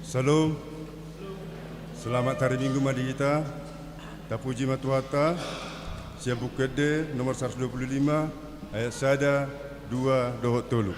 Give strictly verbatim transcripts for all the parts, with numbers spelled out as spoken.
Syalom. Selamat hari Minggu ma di hita. Tapuji ma Tuhanta. Sian Buku Ende nomor saratus dua pulu lima, ayat sada, dua dohot tolu.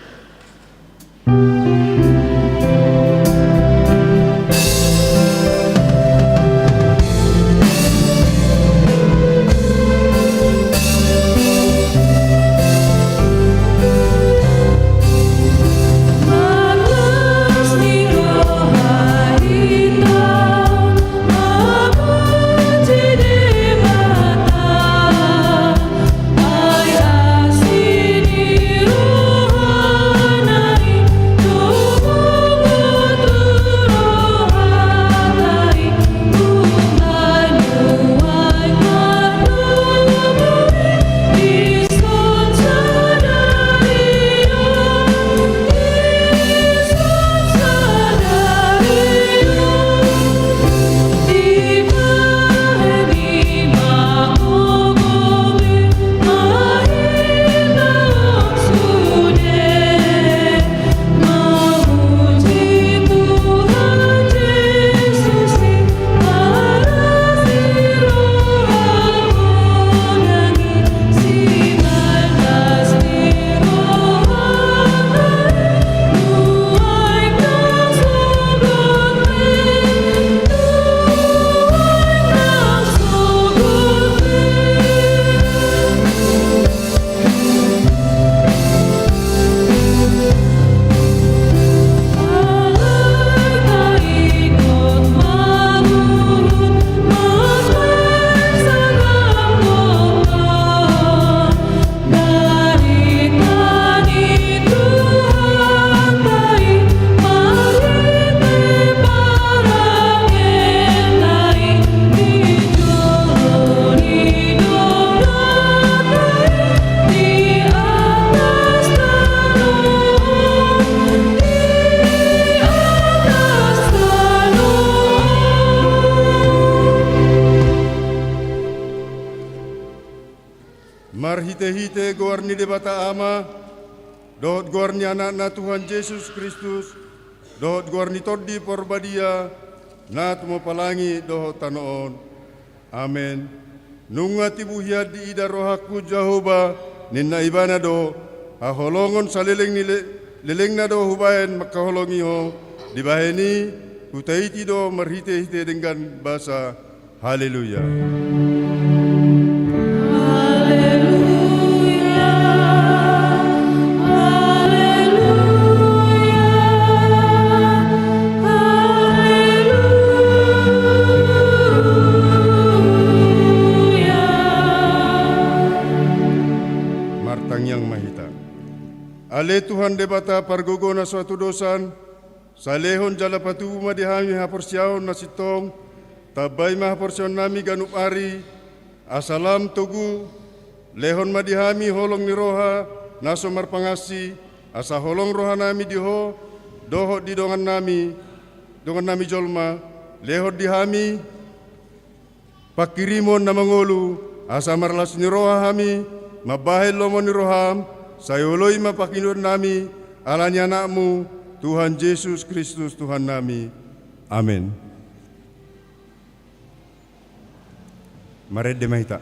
Marhitehite goar ni Debata Ama, dohot goar ni Anakna Tuhan Jesus Kristus, dohot goar ni Tondi Porbadia, na tumompa langit dohot tano on. Amen. Nunga tibu hian diida rohangku Jahowa, ninna Ibana do, haholongon saleleng ni le-, lelengna do hubahen mangkaholongi ho, dibahen i hutaiti do marhitehite denggan basa. Haleluya. Haleluya. Haleluya. Haleluya. Martangiang ma hita. Ale Tuhan Debata pargogo na so hatudosan, salehon jala patubu ma di hami haporseaon na sintong, tambai ma haporseaonnami ganup ari, asa lam togu, lehon ma di hami holong ni roha na so marpangansi, asa holong rohanami di Ho, dohot di dongannami, dongannami jolma, lehon di hami pangkirimon na mangolu, asa marlas ni roha hami mambahen lomo ni roham, sai oloi ma pangidoannami, ala ni Anakmu, Tuhan Jesus Kristus Tuhannami. Amen. Marende ma hita.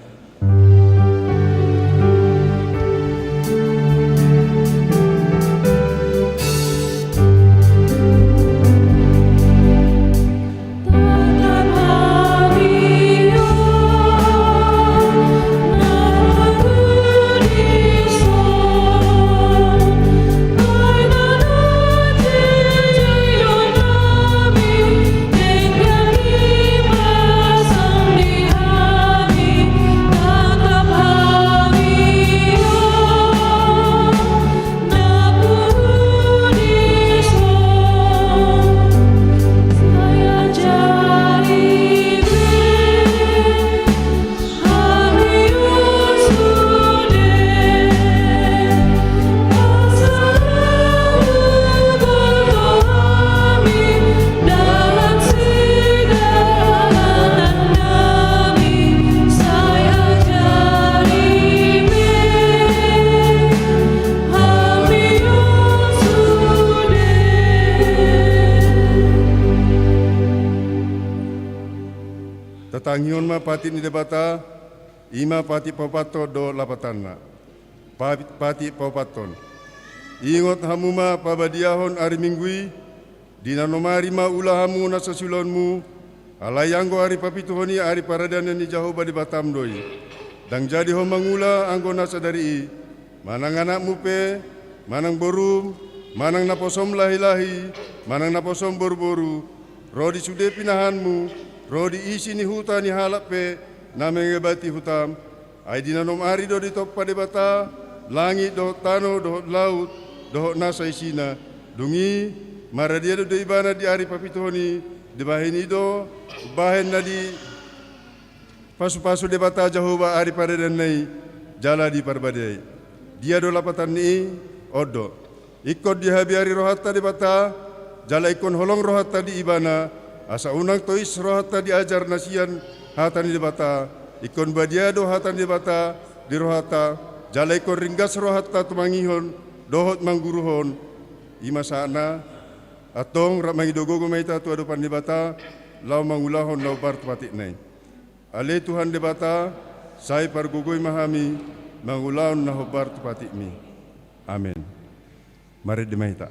Tangihon ma patik ni Debata, i ma patik paopathon dohot lapatanna. Pa-, patik paopathon. Ingot hamu ma pabadiahon ari Minggu i, di nanom ari ma ula hamu nasa siulaonmu, alai anggo ari papituhon i ari paradanan ni Jahowa Debatam do i. Ndang jadi ho mangula anggo na sadari i, manang anakmu pe, manang borum, manang naposom lahilahi, manang naposom boruboru, ro di sude pinahanmu, ro di isi ni huta ni halak pe na mangebati hutam. Ai di nanom ari do ditompa Debata langit dohot tano dohot laut dohot nasa isina. Dung i, maradiado do ibana di ari papituhon i, dibahen i do, umbahen na di pasupasu Debata Jahowa ari paradanan i, jala diparbadai. Dia do lapatan ni i? On do. Ingkon dihabiari rohanta Debata, jala ingkon holong rohanta di Ibana, asa unang tois rohanta di ajar na sian hata ni Debata. Ingkon badia do hata ni Debata di rohanta, jala ingkon ringgas rohanta tumangihon dohot mangguruhon. I ma sahatna. Antong rap mangido gogo ma hita tu adopan ni Debata, laho mangulahon na hombar tu patikna i. Ale Tuhan Debata, sai pargogoi ma hami mangulahon na hombar tu patikmi. Amen. Marende ma hita.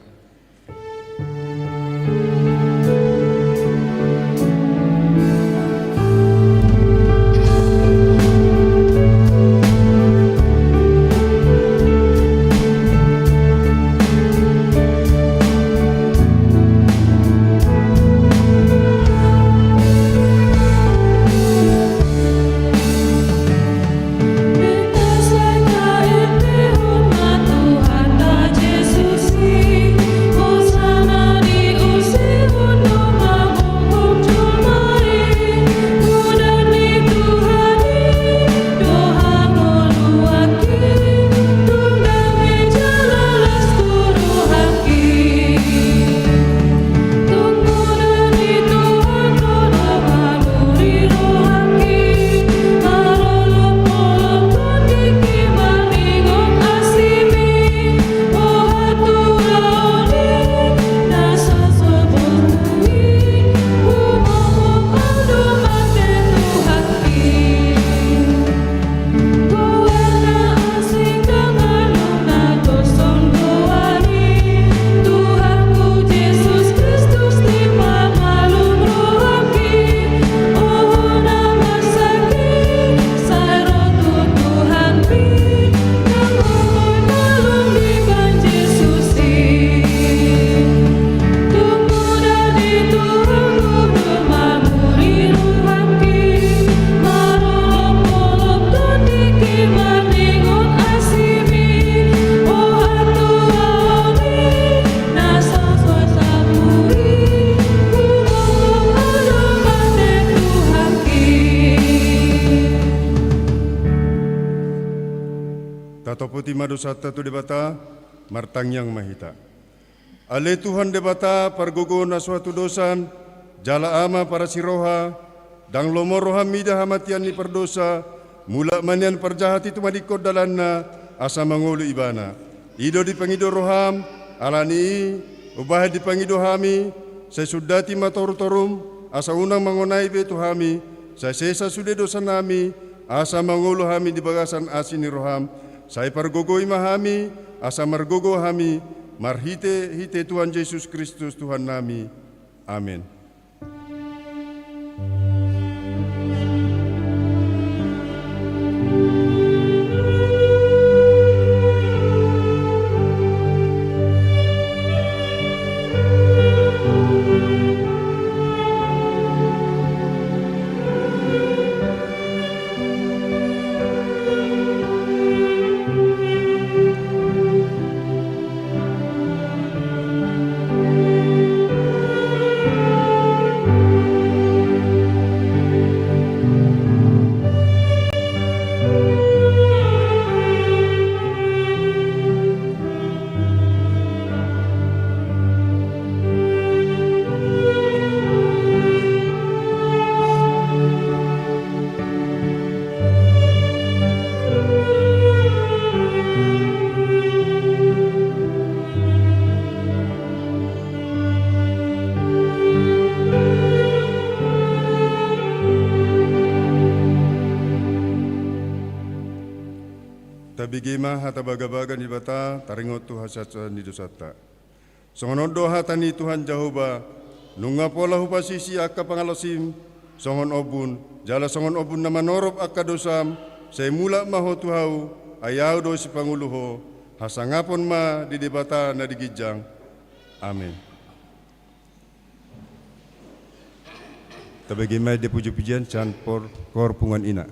Tatopoti ma dosanta tu Debata, martangiang ma hita. Ale Tuhan Debata, pargogo na so hatudosan, jala Ama parasi roha, ndang lomo roham mida hamatian ni pardosa, mulak ma nian parjahat i tumadingkon dalanna, asa mangolu ibana. I do dipangido roham, ala ni i, umbahen dipangido hami, sai sundati ma torutorum, asa unang mangonai be tu hami, sai sesa sude dosanami, asa mangolu hami di bagasan asi ni roham, sai pargogoi ma hami, asa margogo hami, marhitehite Tuhan Jesus Kristus Tuhannami. Amen. Bege ma hata bagabaga ni Debata taringot tu hasesaan ni dosanta. Songon on do hata ni Tuhan Jahowa: Nunga pola hupasisi angka pangalaosim songon ombun, jala songon ombun na manorop angka dosam, sai mulak ma ho tu Ahu, ai Ahu do sipangolu ho. Hasangapon ma di Debata na di ginjang. Amen. Tabege ma ende pujipujian sian por-, koor punguan ina.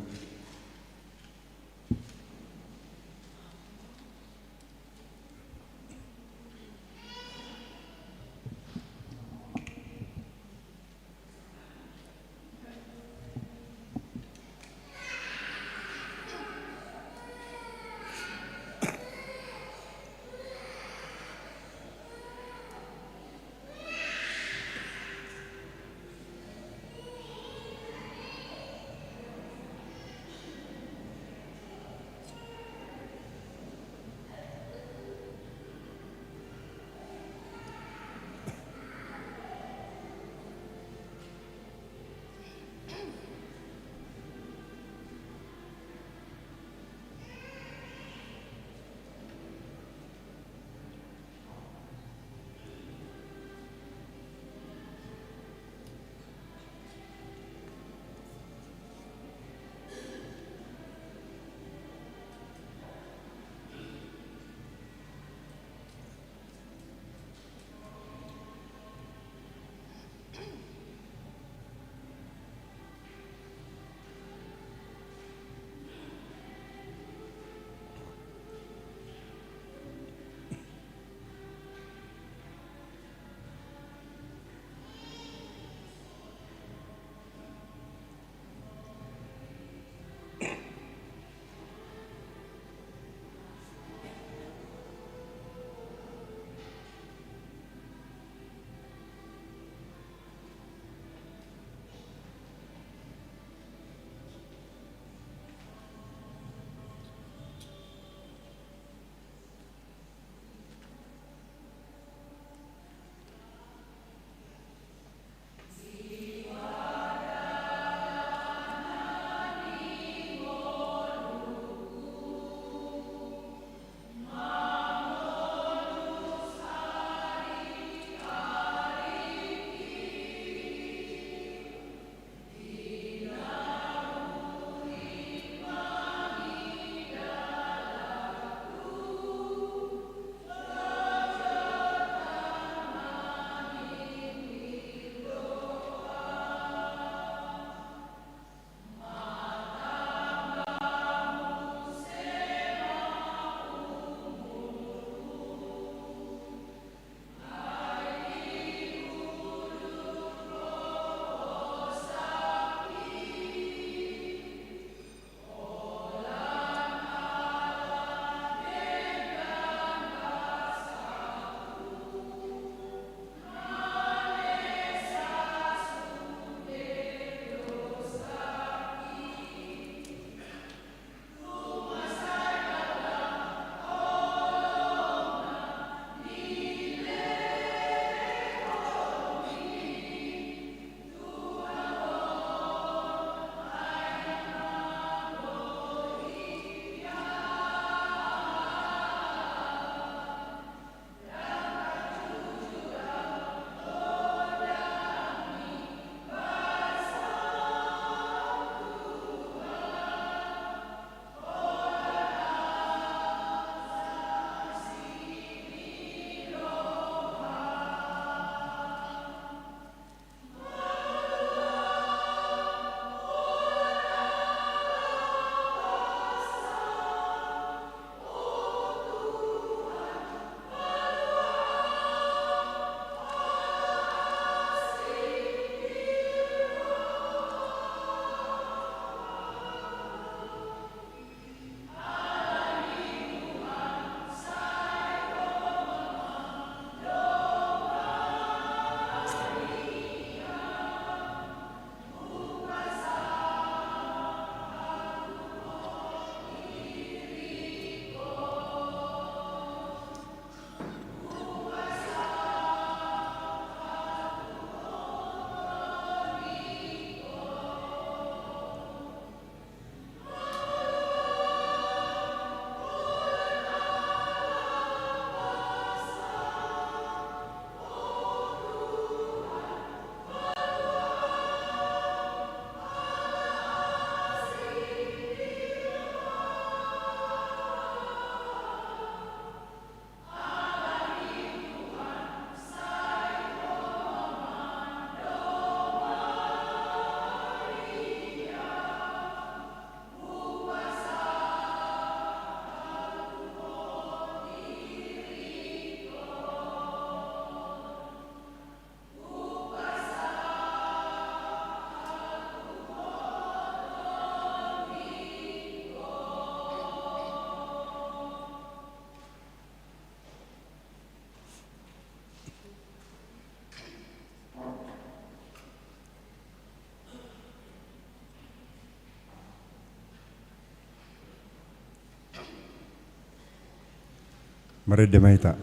Marende ma hita.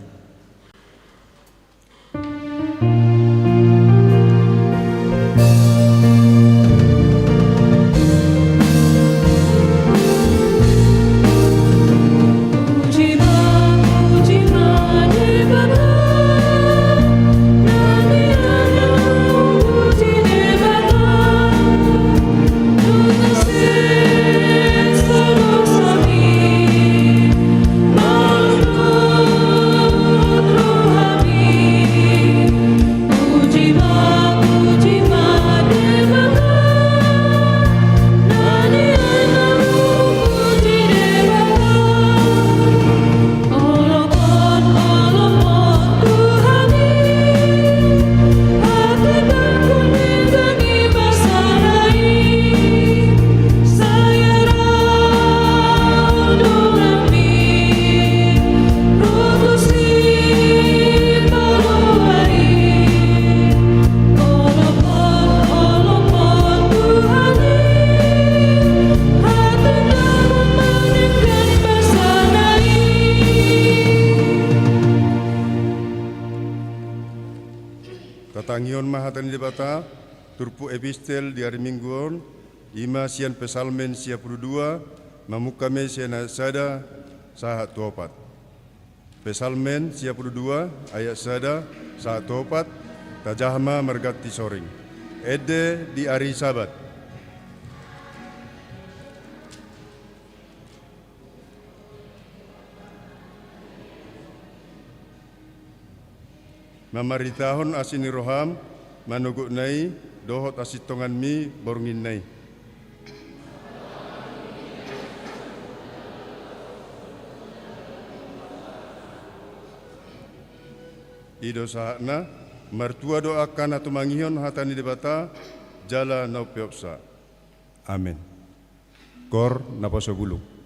Tatangihon ma hata ni Debata, turpuk epistel di ari Minggu on, i ma sian Psalmen sia pulu dua, mamungka ma i sian ayat sada sahat tu opat. Psalmen sia pulu dua ayat sada sahat tu opat, tajaha ma marganti soring. Ende di ari Sabat. Mamaritahon asi ni roham, manogotna i, dohot hasintonganmi bornginna i. I do sahatna. Martua do angka na tumangihon hata ni Debata jala na umpeopsa. Amen. Koor naposobulung.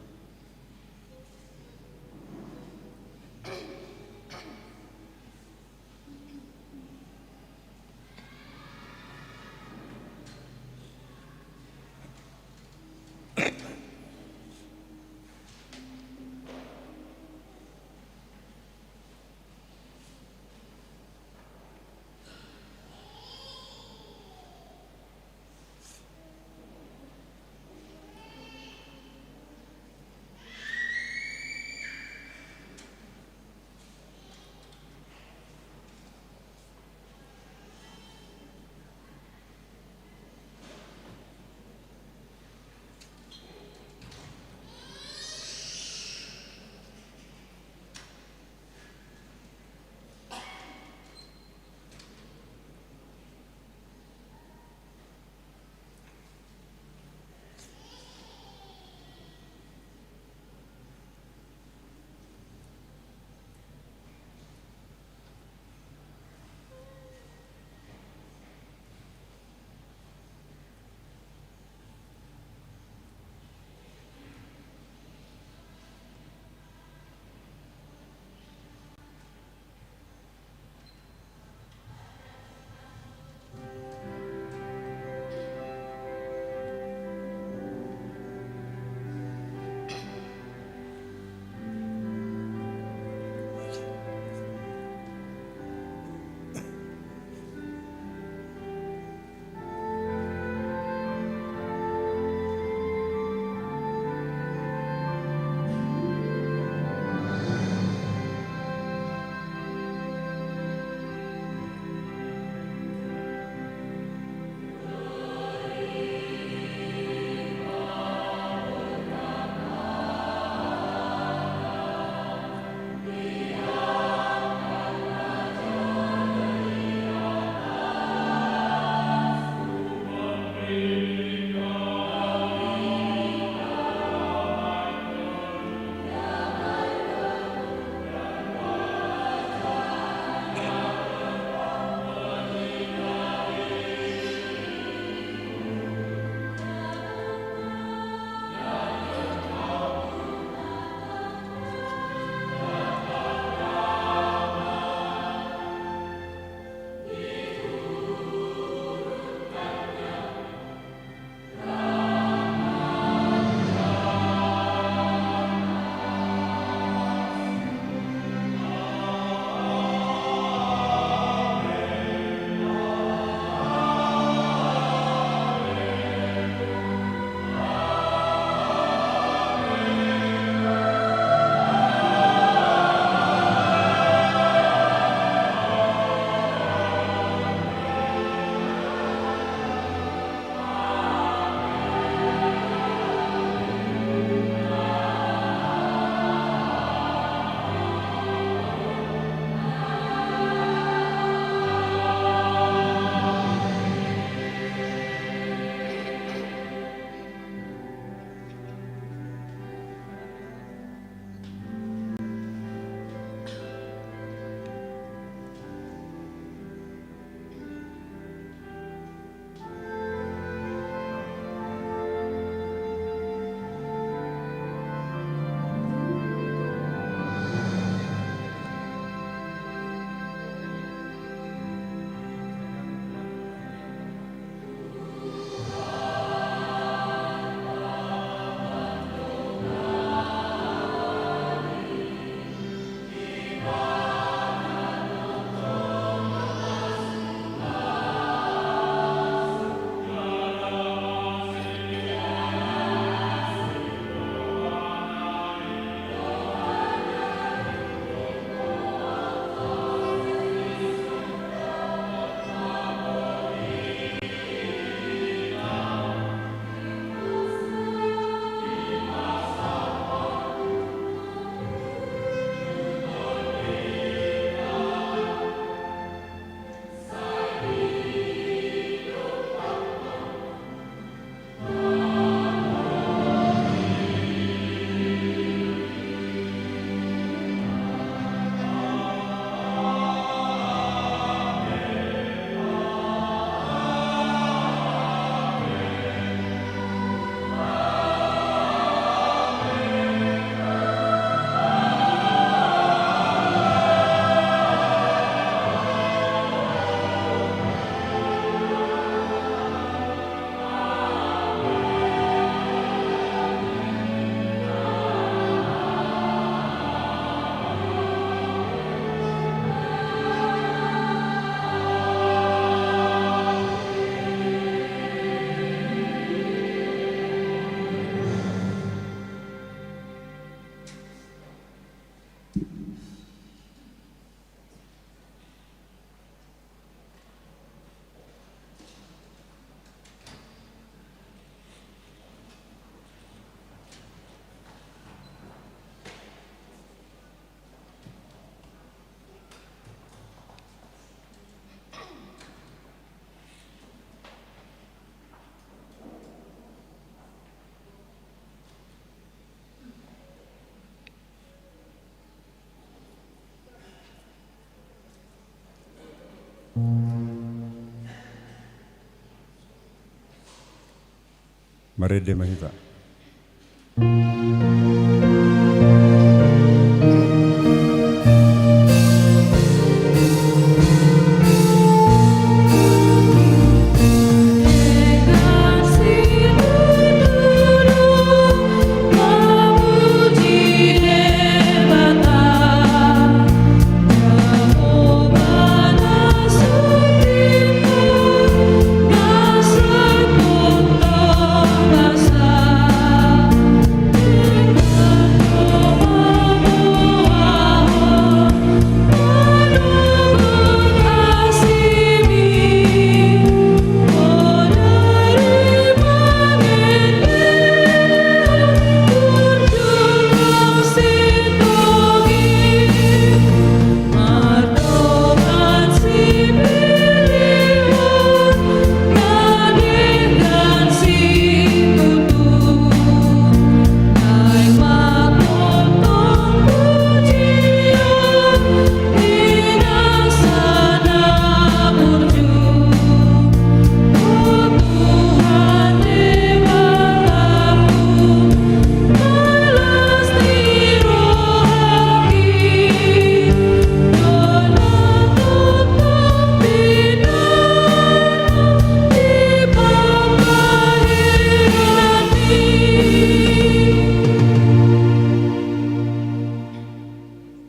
Marende ma hita.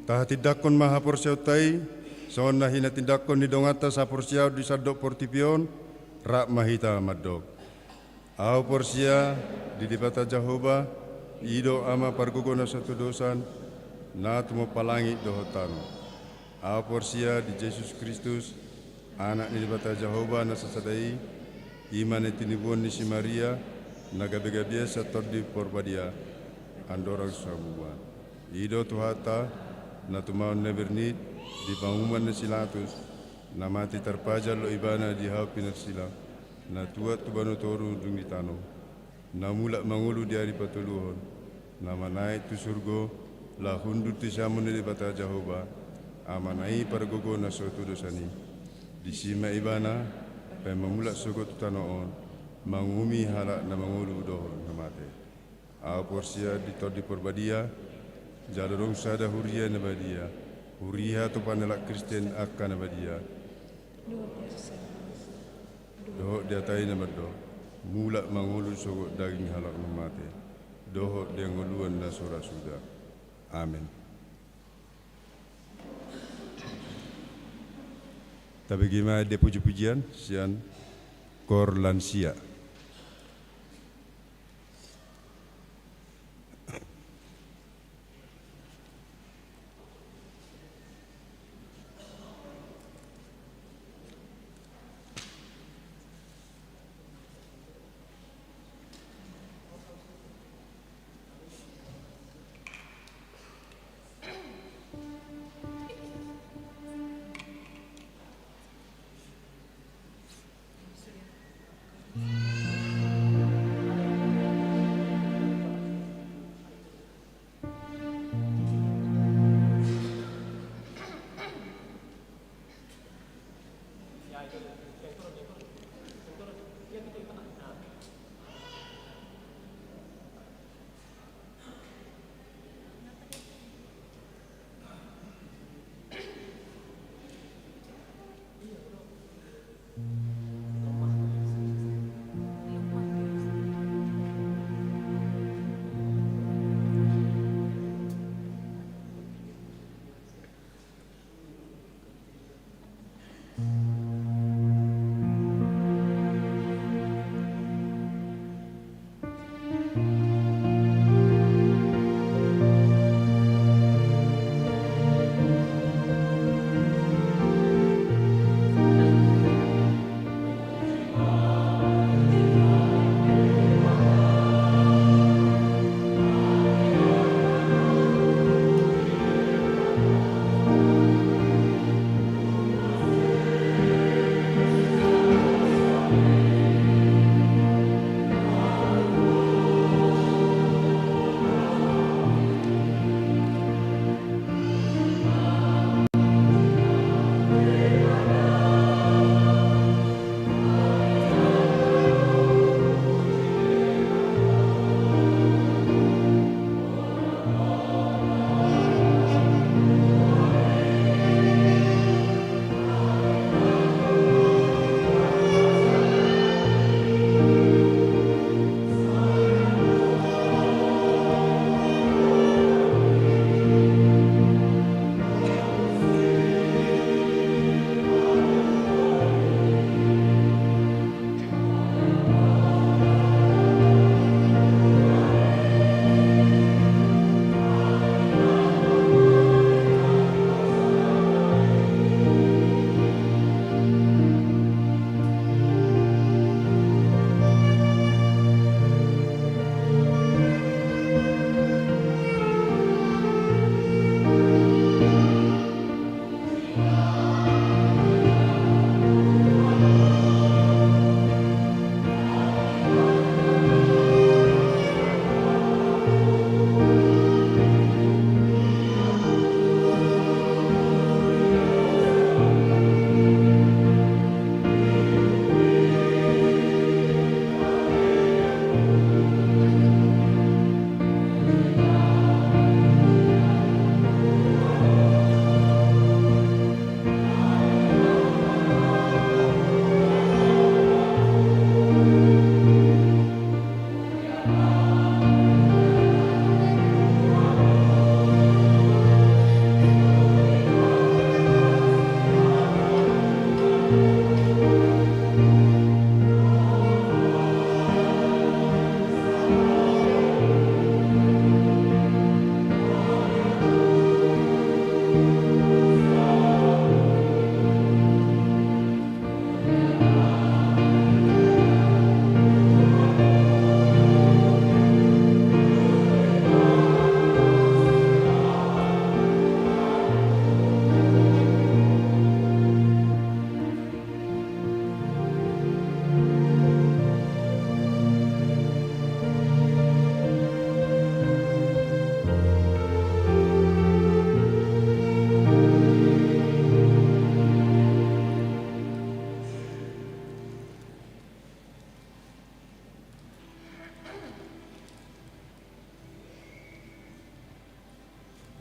Tahatindangkon ma haporseaonta i, songon na hinatindangkon ni donganta saporseaon di sandok portibi on. Rap ma hita mandok. Ahu porsea di Debata Jahowa, i do Ama pargogo na so tudosan, na tumompa langit dohot tano. Ahu porsea di Jesus Kristus, Anak ni Debata Jahowa na sasada i, i ma na tinibuon ni si Maria, na gabegabean sian Tondi Porbadia, andorang so hamuan. I do Tuhanta, na tumaon na bernit, di panguhuman ni si Latus, na mate tarpajar lo Ibana di hau pinarsilang, na tuat tu banua toru dung di tano, na mulak mangolu di ari patoluhon, na manaek tu surgo, laho hundul tu siamun ni Debata Jahowa, Amana i pargogo na so tudosan i. Disi ma Ibana, paima mulak sogot tu tano on, manguhumi halak na mangolu dohot na mate. Ahu porsea di Tondi Porbadia, jala adong sada huria na badia, huria hatopan ni halak Kristen angka na badia. Dohot di hata i na mandok, mulak mangolu sogot daging halak na mate, dohot di hangoluan na so ra suda. Amen. Tabege ma ende pujipujian sian kor lansia.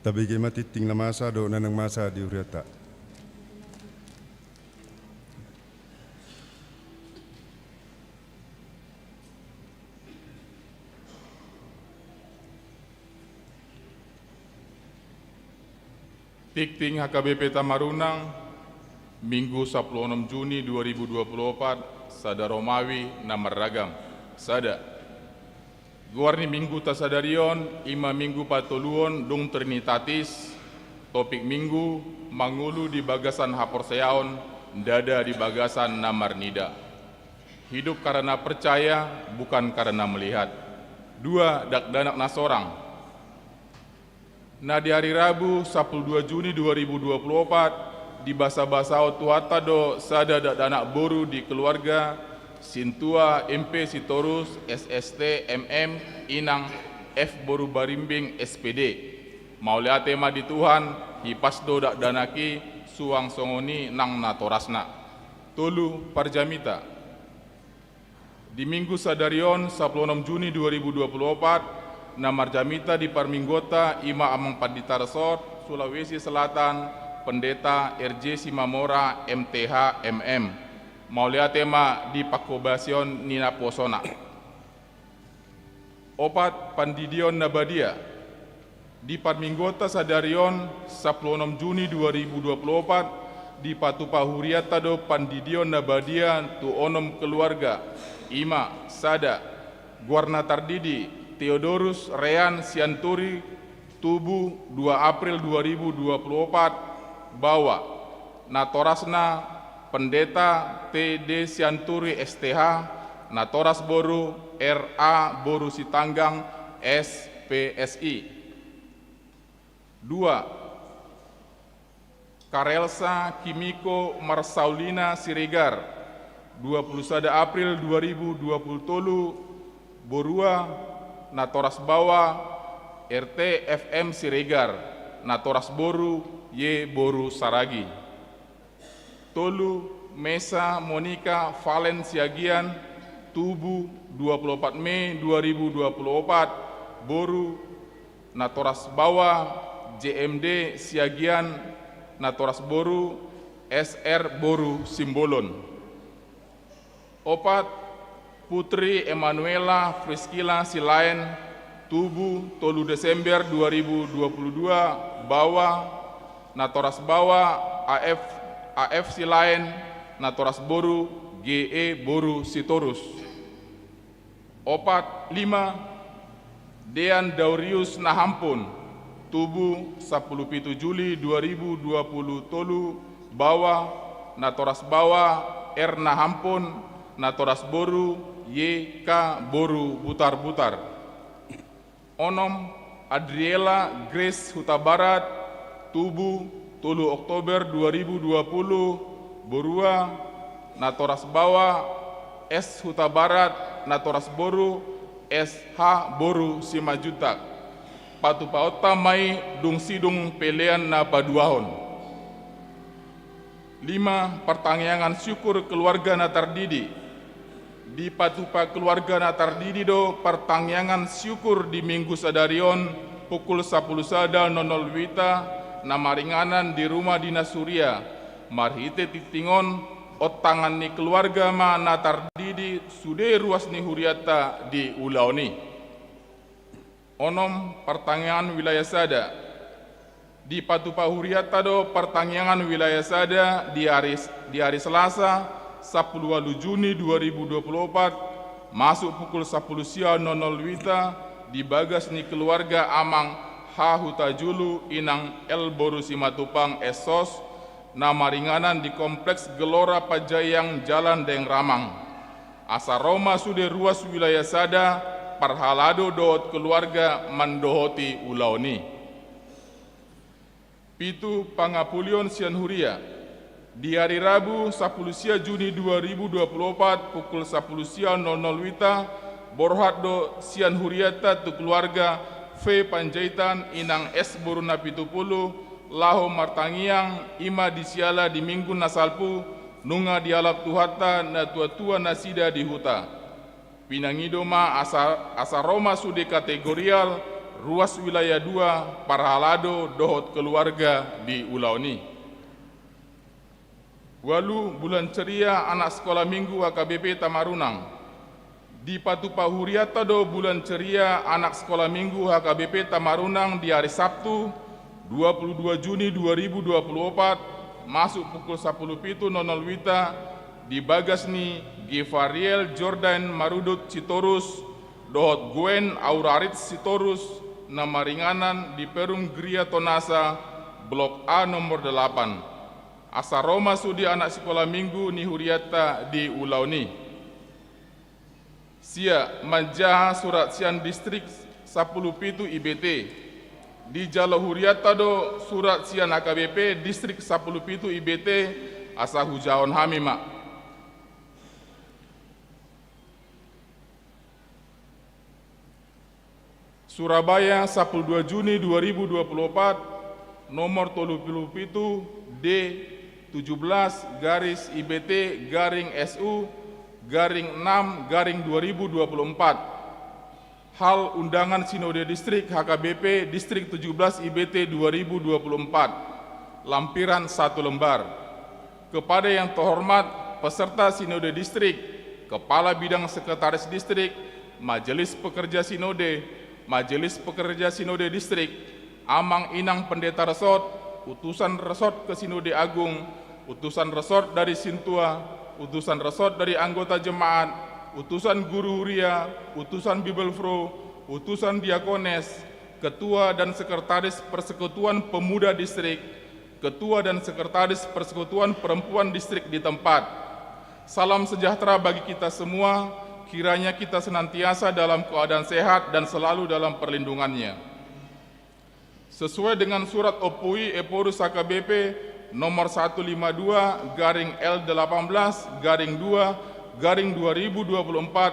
Tabege ma tingting na masa dohot na naeng masa di hurianta. Tingting H K B P Tamarunang, Minggu sapuluh onom Juni dua ribu dua puluh opat, sada Romawi na marragam. Sada. Goar ni Mingguta sadari on i ma Minggu patoluhon dung Trinitatis. Topik Minggu: mangolu di bagasan haporseaon, ndada di bagasan na marnida. Hidup karena percaya, bukan karena melihat. Dua, dakdanak na sorang. Na di ari Rabu sapuluh dua Juni dua ribu dua puluh opat, dibasabasahon Tuhanta do sada dakdanak boru di keluarga Sintua M P Sitorus, S S T, M M, Inang F boru Barimbing, S P D. Mauliate ma di Tuhan, hipas do dakdanak i, suang songon i nang natorasna. Tolu, parjamita. Di Minggu sadari on, sapuluh onom Juni dua ribu dua puluh opat, na marjamita di parmingguonta i ma Amang Pandita Resort Sulawesi Selatan, Pendeta R J Simamora, M T H, M M. Mauliate ma di panghobasion ni naposona. Opat, pandidion na badia. Di parmingguonta sadari on, sapuluh onom Juni dua ribu dua puluh opat, dipatupa hurianta do pandidion na badia tu onom keluarga, i ma: sada, goarna tardidi Theodorus Rean Sianturi, tubu dua April dua ribu dua puluh opat, baoa. Natorasna Pendeta T D Sianturi, S T H, natoras boru R A boru Sitanggang, S P S I. Dua, Karelsa Kimiko Marsaulina Siregar, dua puluh sada April dua ribu dua puluh tolu, borua, natoras baoa R T F M Siregar, natoras boru Y boru Saragi. Tolu, Mesa Monica Valen Siagian, tubu dua puluh opat Mei dua ribu dua puluh opat, boru, natoras baoa J M D Siagian, natoras boru S R boru Simbolon. Opat, Putri Emanuela Friskila Silaen, tubu tolu Desember dua ribu dua puluh dua, baoa, natoras baoa A F, A F Silaen, natoras boru G E boru Sitorus. Opat, lima, Dean Daurius Nahampun, tubu sapuluh pitu Juli dua ribu dua puluh tolu, baoa, natoras baoa R Nahampun, natoras boru Y K boru Butarbutar. Onom, Adriela Grace Hutabarat, tubu tolu Oktober dua ribu dua puluh, borua, natoras baoa S Hutabarat, natoras boru S H boru Simanjuntak. Patupaonta ma i dung sidung pelean na paduahon. Lima, partangiangan syukur keluarga na tardidi. Dipatupa keluarga na tardidi do partangiangan syukur di Minggu sadari on pukul sapuluh sada nol nol wita, na maringanan di rumah dinas huria. Marhite tingting on, ontangan ni keluarga ma na tardidi sude ruas ni hurianta di ulaon i. Onom, partangiangan wilayah sada. Dipatupa hurianta do partangiangan wilayah sada di ari, di ari Selasa, sapuluh ualu Juni dua ribu dua puluh opat, masuk pukul sapuluh sia nol nol wita, di bagas ni keluarga Amang H Hutajulu, Inang L boru Simatupang, S Sos, na maringanan di Kompleks Gelora Panjaiang, Jalan Daeng Ramang. Asa ro ma sude ruas wilayah sada, parhalado dohot keluarga mandohoti ulaon i. Pitu, pangapulion sian huria. Di ari Rabu, sapuluh sia Juni dua ribu dua puluh opat, pukul sapuluh sia nol nol wita, borhat do sian hurianta tu keluarga V Panjaitan, Inang S boru Napitupulu, laho martangiang, i ma di siala di Minggu na salpu, nunga dialap Tuhanta natuatua nasida di huta. Pinangido ma asa, asa ro ma sude kategorial, ruas wilayah dua, parhalado dohot keluarga di ulaon i. Ualu, bulan ceria anak sekolah minggu H K B P Tamarunang. Dipatupa hurianta do bulan ceria anak sekolah minggu H K B P Tamarunang di hari Sabtu, dua puluh dua Juni dua ribu dua puluh opat, masuk pukul sapuluh pitu nol nol wita, di bagas ni Givariel Jordan Marudut Sitorus dohot Gwen Aurarit Sitorus, na maringanan di Perum Gria Tonasa, Blok A nomor delapan. Asa ro ma sude anak sikola minggu ni hurianta di ulaon i. Sia manjaha surat sian distrik sapuluh pitu I B T. Dijalo hurianta do surat sian H K B P distrik sapuluh pitu I B T, asa hujahahon hami ma. Surabaya, sapuluh dua Juni dua ribu dua puluh opat, nomor tolu puluh pitu D tujuh belas garis I B T garing S U garing enam garing dua ribu dua puluh empat. Hal undangan Sinode Distrik H K B P Distrik tujuh belas I B T dua ribu dua puluh empat, lampiran satu lembar. Kepada yang terhormat peserta Sinode Distrik, Kepala Bidang Sekretaris Distrik, Majelis Pekerja Sinode, Majelis Pekerja Sinode Distrik, Amang Inang Pendeta Resort, utusan resort ke Sinode Agung, utusan resort dari Sintua, utusan resort dari anggota jemaat, utusan guru huria, utusan Bibelvrouw, utusan diakones, ketua dan sekretaris Persekutuan Pemuda Distrik, ketua dan sekretaris Persekutuan Perempuan Distrik di tempat. Salam sejahtera bagi kita semua, kiranya kita senantiasa dalam keadaan sehat dan selalu dalam perlindungan-Nya. Sesuai dengan surat Opui Ephorus H K B P nomor satu lima dua garing L delapan belas garing dua garing dua ribu dua puluh empat,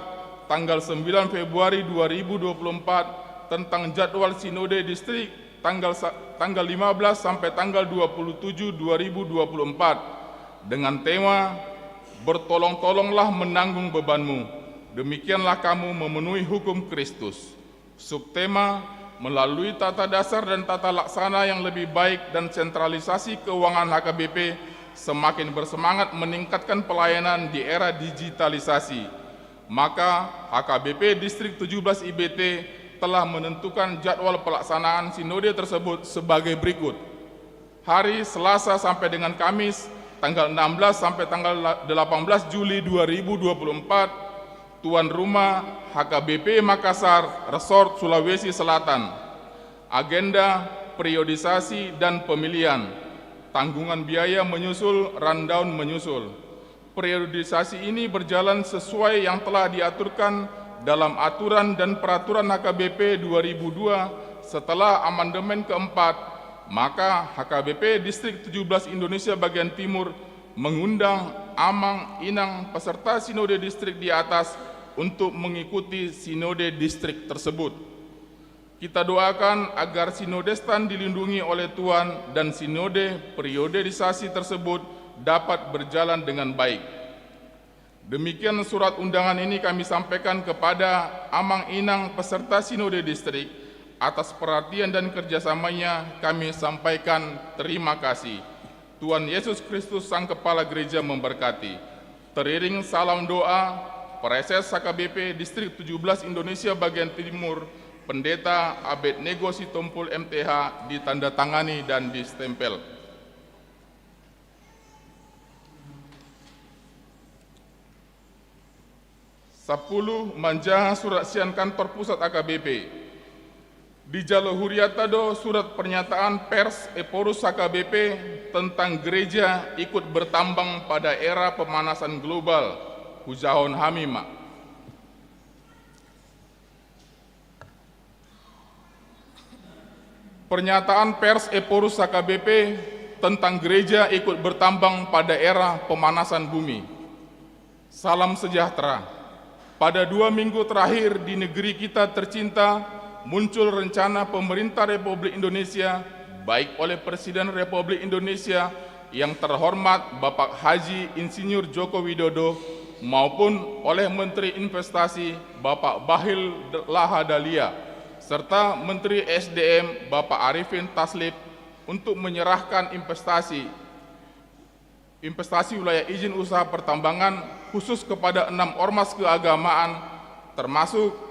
tanggal sembilan Februari dua ribu dua puluh empat, tentang jadwal Sinode Distrik tanggal sa-, tanggal lima belas sampai tanggal dua puluh tujuh dua ribu dua puluh empat, dengan tema Bertolong-tolonglah menanggung bebanmu, demikianlah kamu memenuhi hukum Kristus. Subtema, melalui tata dasar dan tata laksana yang lebih baik dan sentralisasi keuangan H K B P, semakin bersemangat meningkatkan pelayanan di era digitalisasi. Maka, H K B P Distrik tujuh belas I B T telah menentukan jadwal pelaksanaan sinode tersebut sebagai berikut. Hari Selasa sampai dengan Kamis, tanggal enam belas sampai tanggal delapan belas Juli dua ribu dua puluh empat, tuan rumah H K B P Makassar, Resort Sulawesi Selatan. Agenda, periodisasi, dan pemilihan. Tanggungan biaya menyusul, rundown menyusul. Periodisasi ini berjalan sesuai yang telah diaturkan dalam aturan dan peraturan H K B P dua ribu dua setelah amandemen keempat, maka H K B P Distrik tujuh belas Indonesia Bagian Timur mengundang amang inang peserta sinode distrik di atas untuk mengikuti sinode distrik tersebut. Kita doakan agar sinode stand dilindungi oleh Tuhan dan sinode periodisasi tersebut dapat berjalan dengan baik. Demikian surat undangan ini kami sampaikan kepada amang inang peserta sinode distrik. Atas perhatian dan kerjasamanya kami sampaikan terima kasih. Tuhan Yesus Kristus Sang Kepala Gereja memberkati. Teriring salam doa, Praeses H K B P Distrik tujuh belas Indonesia Bagian Timur, Pendeta Abednego Sitompul M T H, ditandatangani dan distempel. Sapuluh, manjaha surat sian kantor pusat H K B P. Dijalo hurianta do surat pernyataan pers Ephorus H K B P tentang gereja ikut bertambang pada era pemanasan global. Hujahahon hami ma. Pernyataan pers Ephorus H K B P tentang gereja ikut bertambang pada era pemanasan bumi. Salam sejahtera. Pada dua minggu terakhir di negeri kita tercinta, muncul rencana pemerintah Republik Indonesia, baik oleh Presiden Republik Indonesia yang terhormat Bapak Haji Insinyur Joko Widodo maupun oleh Menteri Investasi Bapak Bahlil Lahadalia, serta Menteri S D M Bapak Arifin Taslim untuk menyerahkan investasi, investasi wilayah izin usaha pertambangan khusus kepada enam ormas keagamaan, termasuk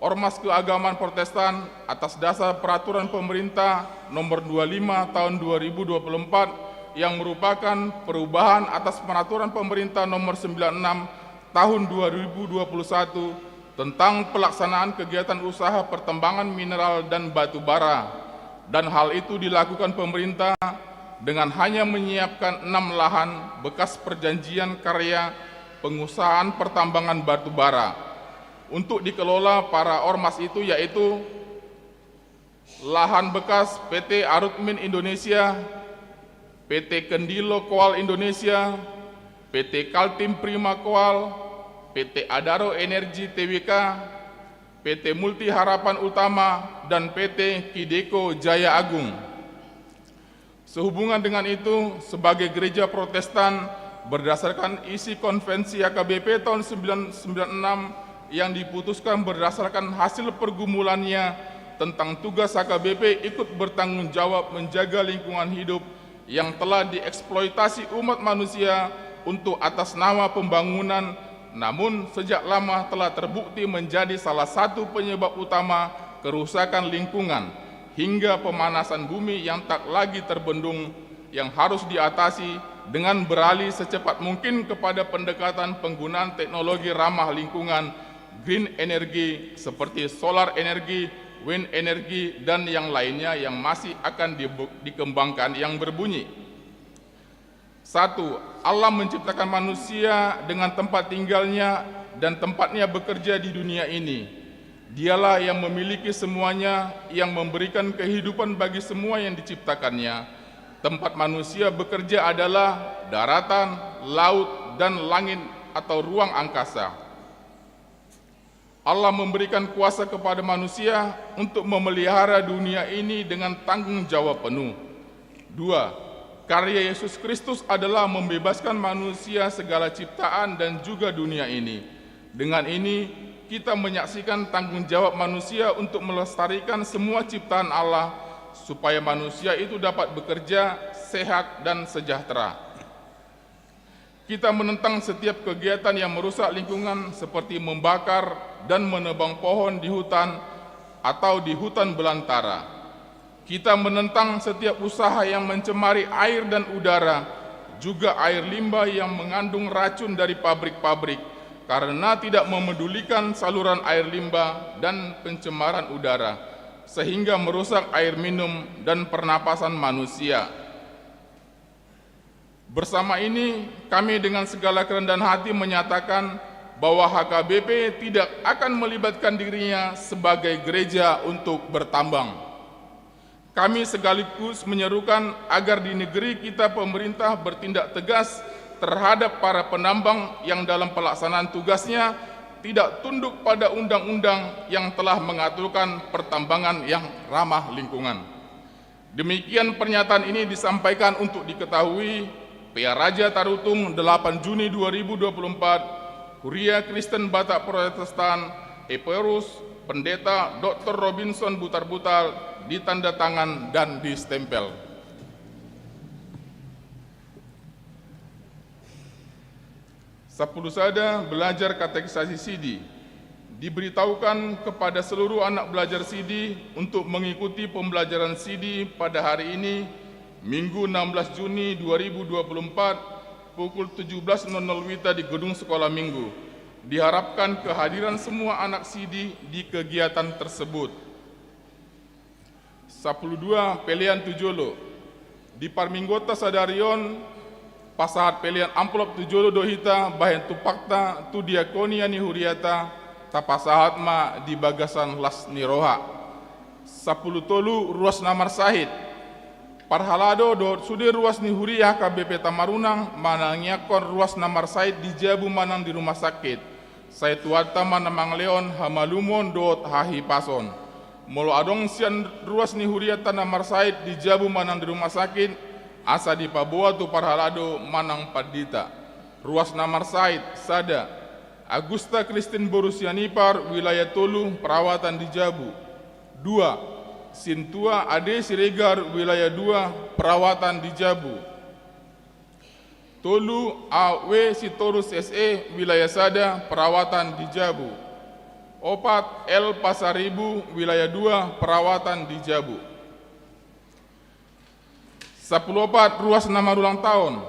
Ormas Keagamaan Protestan, atas dasar Peraturan Pemerintah Nomor dua lima Tahun dua ribu dua puluh empat, yang merupakan perubahan atas Peraturan Pemerintah Nomor sembilan enam Tahun dua ribu dua puluh satu tentang pelaksanaan kegiatan usaha pertambangan mineral dan batu bara, dan hal itu dilakukan pemerintah dengan hanya menyiapkan enam lahan bekas perjanjian karya pengusahaan pertambangan batu bara untuk dikelola para ormas itu, yaitu lahan bekas P T Arutmin Indonesia, P T Kendilo Coal Indonesia, P T Kaltim Prima Coal, P T Adaro Energi Tbk, P T Multi Harapan Utama, dan P T Kideko Jaya Agung. Sehubungan dengan itu, sebagai gereja Protestan, berdasarkan isi konvensi H K B P tahun sembilan sembilan enam yang diputuskan berdasarkan hasil pergumulannya tentang tugas H K B P ikut bertanggung jawab menjaga lingkungan hidup yang telah dieksploitasi umat manusia untuk atas nama pembangunan, namun sejak lama telah terbukti menjadi salah satu penyebab utama kerusakan lingkungan hingga pemanasan bumi yang tak lagi terbendung, yang harus diatasi dengan beralih secepat mungkin kepada pendekatan penggunaan teknologi ramah lingkungan, green energy, seperti solar energy, wind energy, dan yang lainnya yang masih akan di-, dikembangkan, yang berbunyi, satu, Allah menciptakan manusia dengan tempat tinggalnya dan tempatnya bekerja di dunia ini. Dialah yang memiliki semuanya, yang memberikan kehidupan bagi semua yang diciptakannya. Tempat manusia bekerja adalah daratan, laut, dan langit atau ruang angkasa. Allah memberikan kuasa kepada manusia untuk memelihara dunia ini dengan tanggung jawab penuh. Dua, karya Yesus Kristus adalah membebaskan manusia segala ciptaan dan juga dunia ini. Dengan ini, kita menyaksikan tanggung jawab manusia untuk melestarikan semua ciptaan Allah, supaya manusia itu dapat bekerja, sehat, dan sejahtera. Kita menentang setiap kegiatan yang merusak lingkungan seperti membakar dan menebang pohon di hutan atau di hutan belantara. Kita menentang setiap usaha yang mencemari air dan udara, juga air limbah yang mengandung racun dari pabrik-pabrik, karena tidak memedulikan saluran air limbah dan pencemaran udara, sehingga merusak air minum dan pernapasan manusia. Bersama ini, kami dengan segala kerendahan hati menyatakan bahwa H K B P tidak akan melibatkan dirinya sebagai gereja untuk bertambang. Kami sekaligus menyerukan agar di negeri kita pemerintah bertindak tegas terhadap para penambang yang dalam pelaksanaan tugasnya tidak tunduk pada undang-undang yang telah mengaturkan pertambangan yang ramah lingkungan. Demikian pernyataan ini disampaikan untuk diketahui, P A Raja Tarutung, delapan Juni dua ribu dua puluh empat, Huria Kristen Batak Protestan, Ephorus, Pendeta Doktor Robinson Butarbutar, ditanda tangan dan distempel. Sampulu sada, belajar katekisasi sidi. Diberitahukan kepada seluruh anak belajar sidi untuk mengikuti pembelajaran sidi pada hari ini, Minggu enam belas Juni dua ribu dua puluh empat, pukul tujuh belas nol nol wita di Gedung Sekolah Minggu. Diharapkan kehadiran semua anak sidi di kegiatan tersebut. Sampulu dua, pelean tu jolo. Di parmingguonta sadari on, pasahat pelean amplop tu jolo do hita bahen tumpakta tu diakonia ni huriata, tapasahat ma di bagasan las ni roha. Sampulu tolu, ruas na marsahit. Parhalado dohot sude ruas ni huria H K B P Tamarunang manangiangkon ruas na marsahit di jabu manang di rumah sakit. Sai Tuhanta ma na mangalehon hamalumon dohot hahipason. Molo adong sian ruas ni hurianta na marsahit di jabu manang di rumah sakit, asa dipaboa tu parhalado manang pandita. Ruas na marsahit, sada, Agusta Kristin boru Sianipar, wilayah tolu, perawatan di jabu. Dua, Sintua Ade Siregar, wilayah dua, perawatan di Jabu. Tolu, A W Sitorus S E, wilayah sada, perawatan di Jabu. Opat, L Pasaribu, wilayah dua, perawatan di Jabu. Sampulu opat, ruas na marulang taon.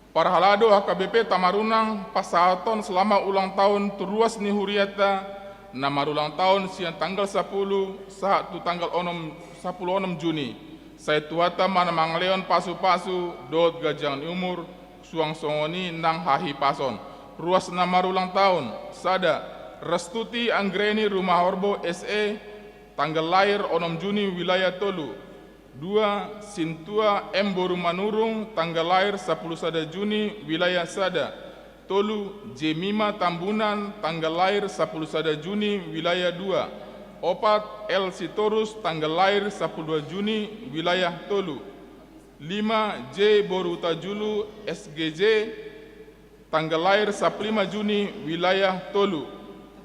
Parhalado H K B P Tamarunang pasahathon selamat ulang tahun tu ruas ni hurianta na marulang taon sian tanggal sampulu sahat tu tanggal onom, sampulu onom Juni. Sai Tuhanta ma na mangalehon pasupasu dohot ganjang ni umur, suang songon i nang hahipason. Ruas na marulang taon: sada, Restuti Anggreni Rumahorbo S E, tanggal lahir onom Juni, wilayah tolu. Dua, Sintua M Boru Manurung, tanggal lahir sampulu sada Juni, wilayah sada. Tolu, Jemima Tambunan, tanggal lahir sampulu sada Juni, wilayah dua. Opat, L Sitorus, tanggal lahir sampulu dua Juni, wilayah tolu. Lima, J Boru Tajulu, S G J, tanggal lahir sampulu lima Juni, wilayah tolu.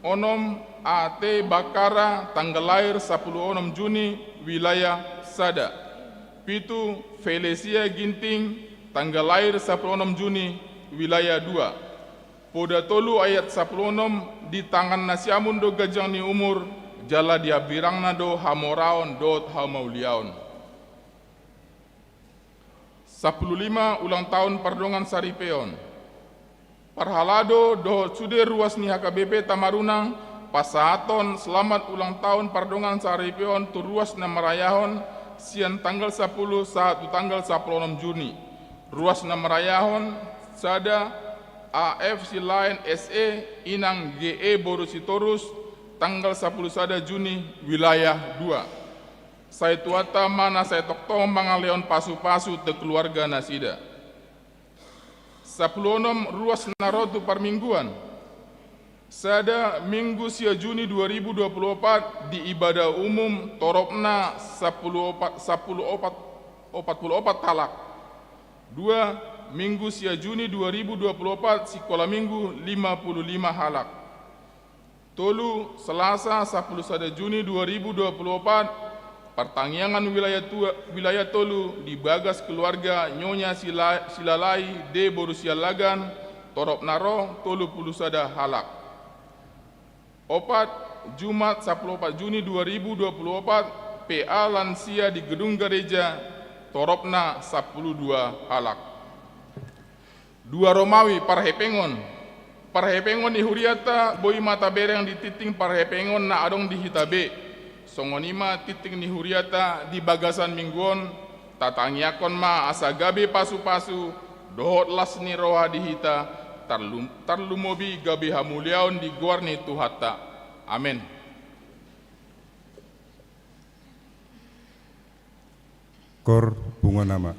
Onom, A T Bakara, tanggal lahir sampulu onom Juni, wilayah sada. Pitu, Felesia Ginting, tanggal lahir sampulu onom Juni, wilayah dua. Poda tolu ayat sampulu onom: Di tangan na siamun do ganjang ni umur, jala di hambirangna do hamoraon dohot hamauliaon. Sampulu lima, ulang tahun pardongan saripeon. Parhalado dohot sude ruas ni H K B P Tamarunang pasahathon selamat ulang tahun pardongan saripeon tu ruas na marayahon sian tanggal sampulu sahat tu tanggal sampulu onom Juni. Ruas na marayahon: sada, A F Silaen S E, inang G E Boru Sitorus, tanggal sampulu sada Juni, wilayah dua. Sai Tuhanta ma na sai tongtong mangalehon pasupasu tu keluarga nasida. Sampulu onom, ruas na ro tu parmingguan. Sada, Minggu sia Juni dua ribu dua pulu opat, di ibadah umum toropna sampulu opat, sampulu opat, opat pulu opat halak. Dua, Minggu sia Juni dua ribu dua pulu opat, sikola minggu lima pulu lima halak. Tolu, Selasa sampulu sada Juni dua ribu dua pulu opat, partangiangan wilayah tua, wilayah tolu di bagas keluarga Nyonya Sila-, Silalai D Boru Siallagan, torop na ro tolu pulu sada halak. Opat, Jumat sampulu opat Juni dua ribu dua pulu opat, P A lansia di gedung gareja, toropna sampulu dua halak. Dua Romawi, parhepengon. Parhepengon ni hurianta boi ma tabereng di tingting parhepengon na adong di hita be. Songon i ma tingting ni hurianta di bagasan minggu on, tatangiangkon ma asa gabe pasupasu dohot las ni roha di hita, tarlum-, tarlumobi gabe hamuliaon di goar ni Tuhanta. Amen. Kor punguan ama.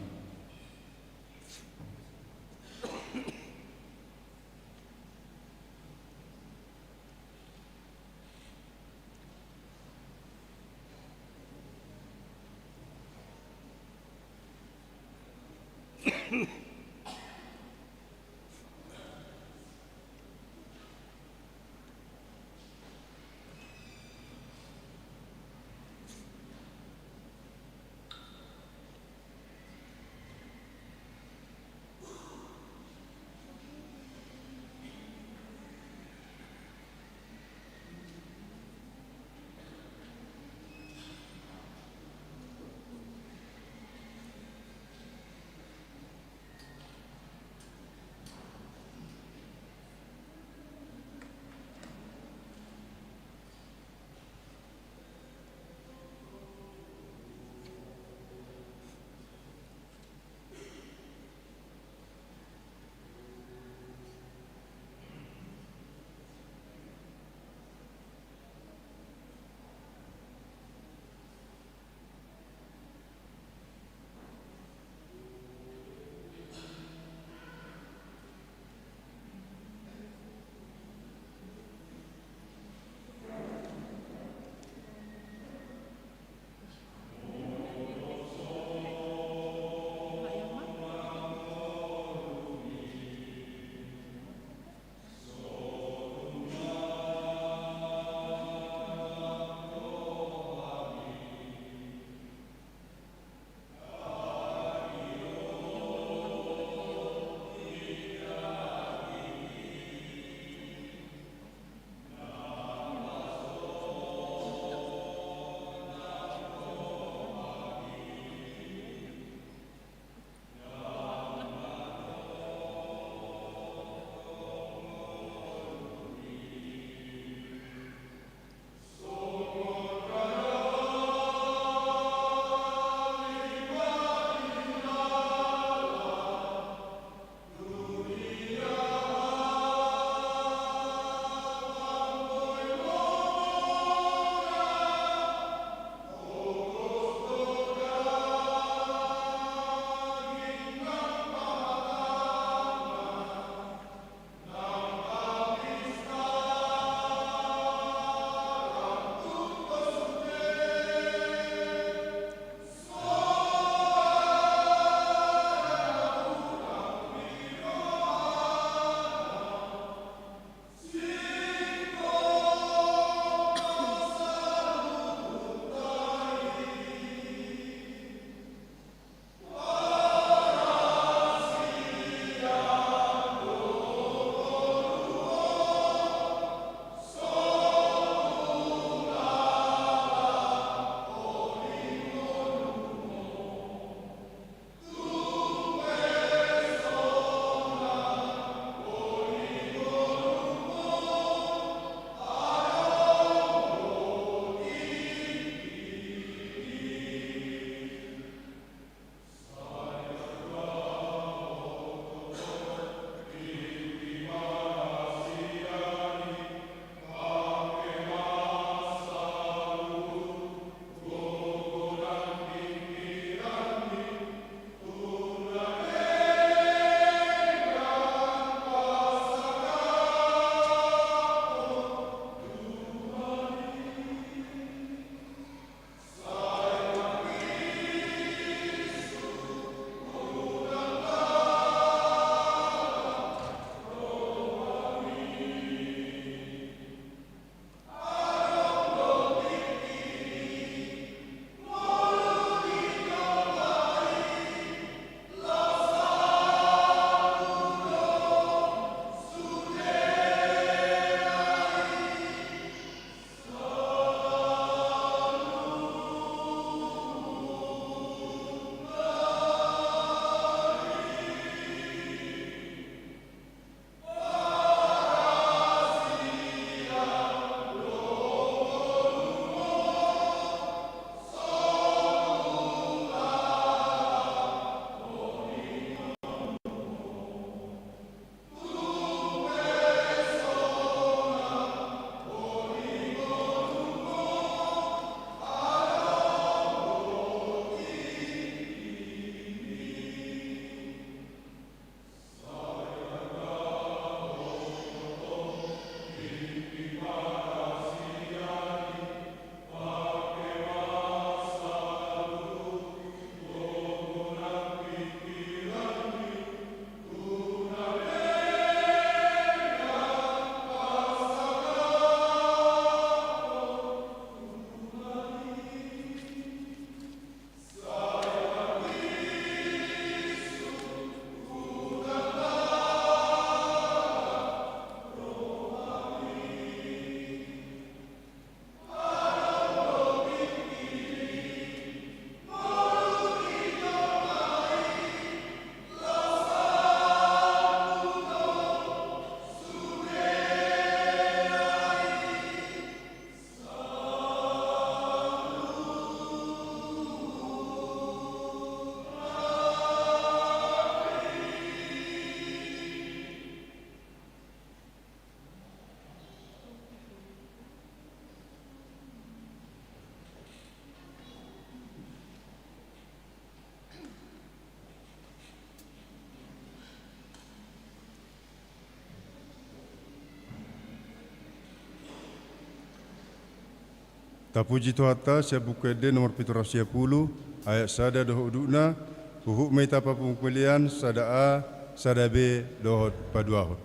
Tapuji Tuhanta, sian Buku Ende nomor pitu ratus sia pulu, ayat sada dohot udutna, huhut ma hita papungu pelean sada A, sada B, dohot paduahon.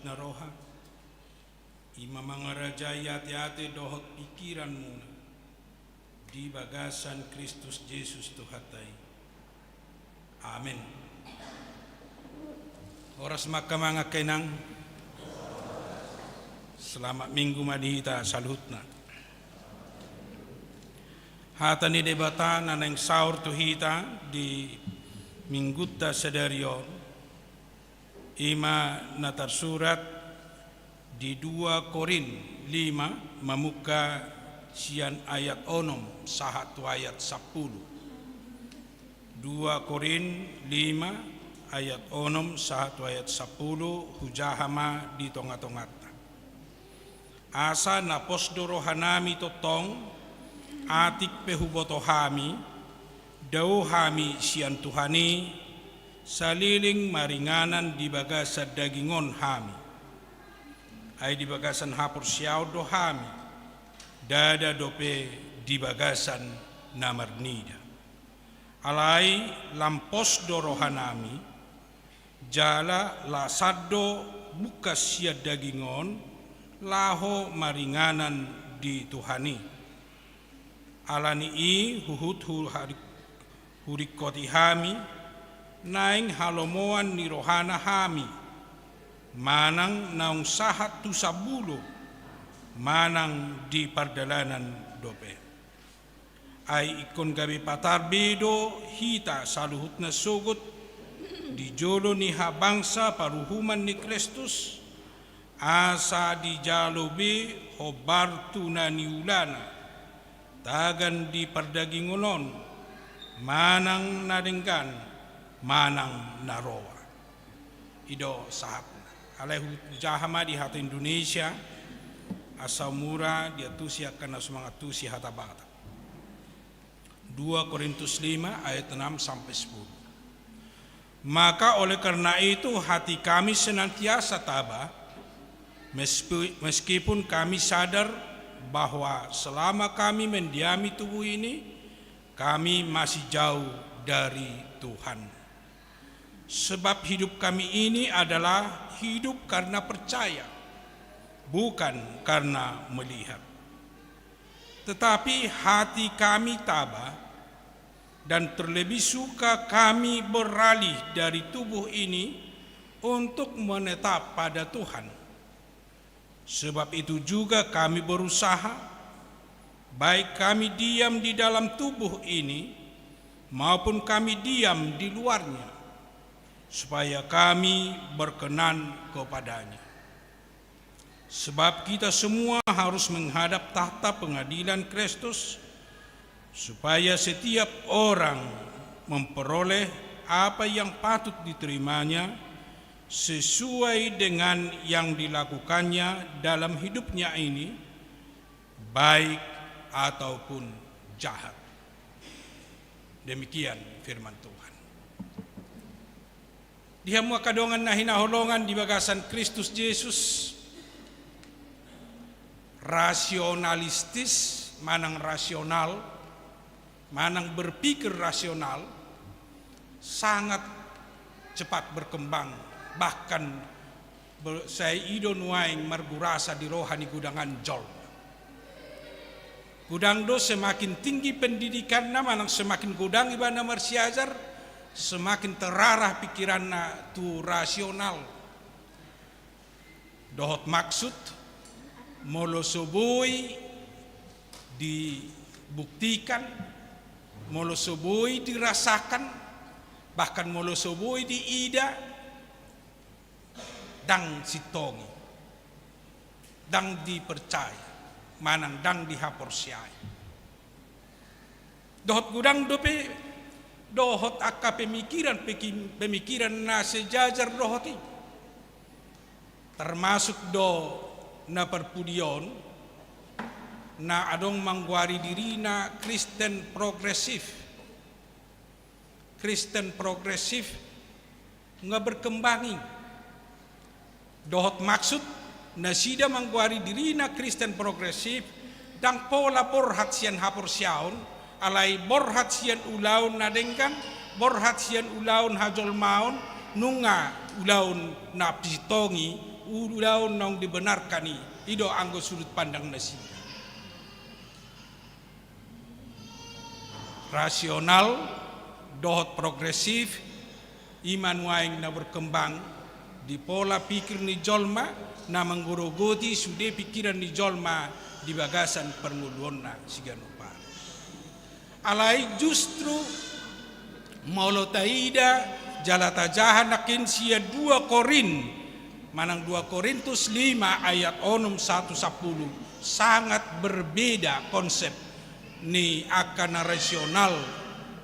na roha, i ma mangarajai ateate dohot pingkiranmuna di bagasan Kristus Jesus Tuhanta i. Amen. Horas ma angka amang, angka inang. Selamat Minggu ma di hita saluhutna. Hata ni Debata na naeng saor tu hita di Minggunta sadari on, i ma na tarsurat di dua Korint lima, mamungka sian ayat onom sahat tu ayat sampulu. Dua Korint lima ayat onom sahat tu ayat sampulu, hujaha ma di tongatonganta. Asa na pos do rohanami tongtong, atik pe huboto hami, dao hami sian Tuhan i, saleleng maringanan di bagasan daging on hami. Ai di bagasan haporseaon do hami, ndada dope di bagasan na marnida. Alai lam pos do rohanami, jala laos sandok bungkas sian daging on, laho maringanan di Tuhan i. Ala ni i huhut hu-, hari-, huringkoti hami, naeng halomoan ni rohana hami, manang naung sahat tu sambulo, manang di pardalanan dope. Ai ingkon gabe patar be do hita saluhutna sogot di jolo ni habangsa paruhuman ni Kristus, asa dijalo be hombar tu na niulana, tagan di pardagingon on, manang na denggan, manang na roa. I do sahatna. Alai hujaha ma di hata Indonesia, asa mura diantusi angka na so mangantusi hata Batak. Dua Korintus lima ayat enam sampai sepuluh. Maka oleh karena itu hati kami senantiasa tabah, mespi-, meskipun kami sadar bahwa selama kami mendiami tubuh ini, kami masih jauh dari Tuhan. Sebab hidup kami ini adalah hidup karena percaya, bukan karena melihat. Tetapi hati kami tabah, dan terlebih suka kami beralih dari tubuh ini untuk menetap pada Tuhan. Sebab itu juga kami berusaha, baik kami diam di dalam tubuh ini, maupun kami diam di luarnya, supaya kami berkenan kepada-Nya. Sebab kita semua harus menghadap tahta pengadilan Kristus, supaya setiap orang memperoleh apa yang patut diterimanya sesuai dengan yang dilakukannya dalam hidupnya ini, baik ataupun jahat. Demikian firman Tuhan. Di hamu angka dongan na hinaholongan di bagasan Kristus Jesus, rasionalistis, manang rasional, manang berpikir rasional, sangat cepat berkembang, bahkan be-, sai i do nuaeng margurasa di roha ni godang an jolma. Godang do semakin tinggi pendidikanna, manang semakin godang ibana marsiajar, semakin terarah pikiranna tu rasional dohot maksud, molo so boi dibuktikan, molo so boi dirasakan, bahkan molo so boi diida, ndang sintongi, ndang dipercaya, manang ndang dihaporseai. Dohot godang dope, dohot angka pemikiran, peki-, pemikiran na sejajar dohot i. Termasuk do na parpudi on, na adong manggoari dirina Kristen progresif. Kristen progresif nga berkembang i. Dohot maksud, nasida manggoari dirina Kristen progresif, ndang pola borhat sian haporseaon, alai borhat sian ulaon na denggan, borhat sian ulaon hajolmaon, nunga ulaon na pitongi ulaon naung dibenarkan i, i do anggo sudut pandang nasida. Rasional dohot progresif, i ma nuaeng na berkembang di pola pikir ni jolma, na manggerogoti sude pikiran ni jolma di bagasan parngoluonna siganup ari. Alai justru molo taida jala tajaha nangkin sian dua Korint, manang dua Korintus lima ayat onom sahat tu sampulu, sangat berbeda konsep ni angka na rasional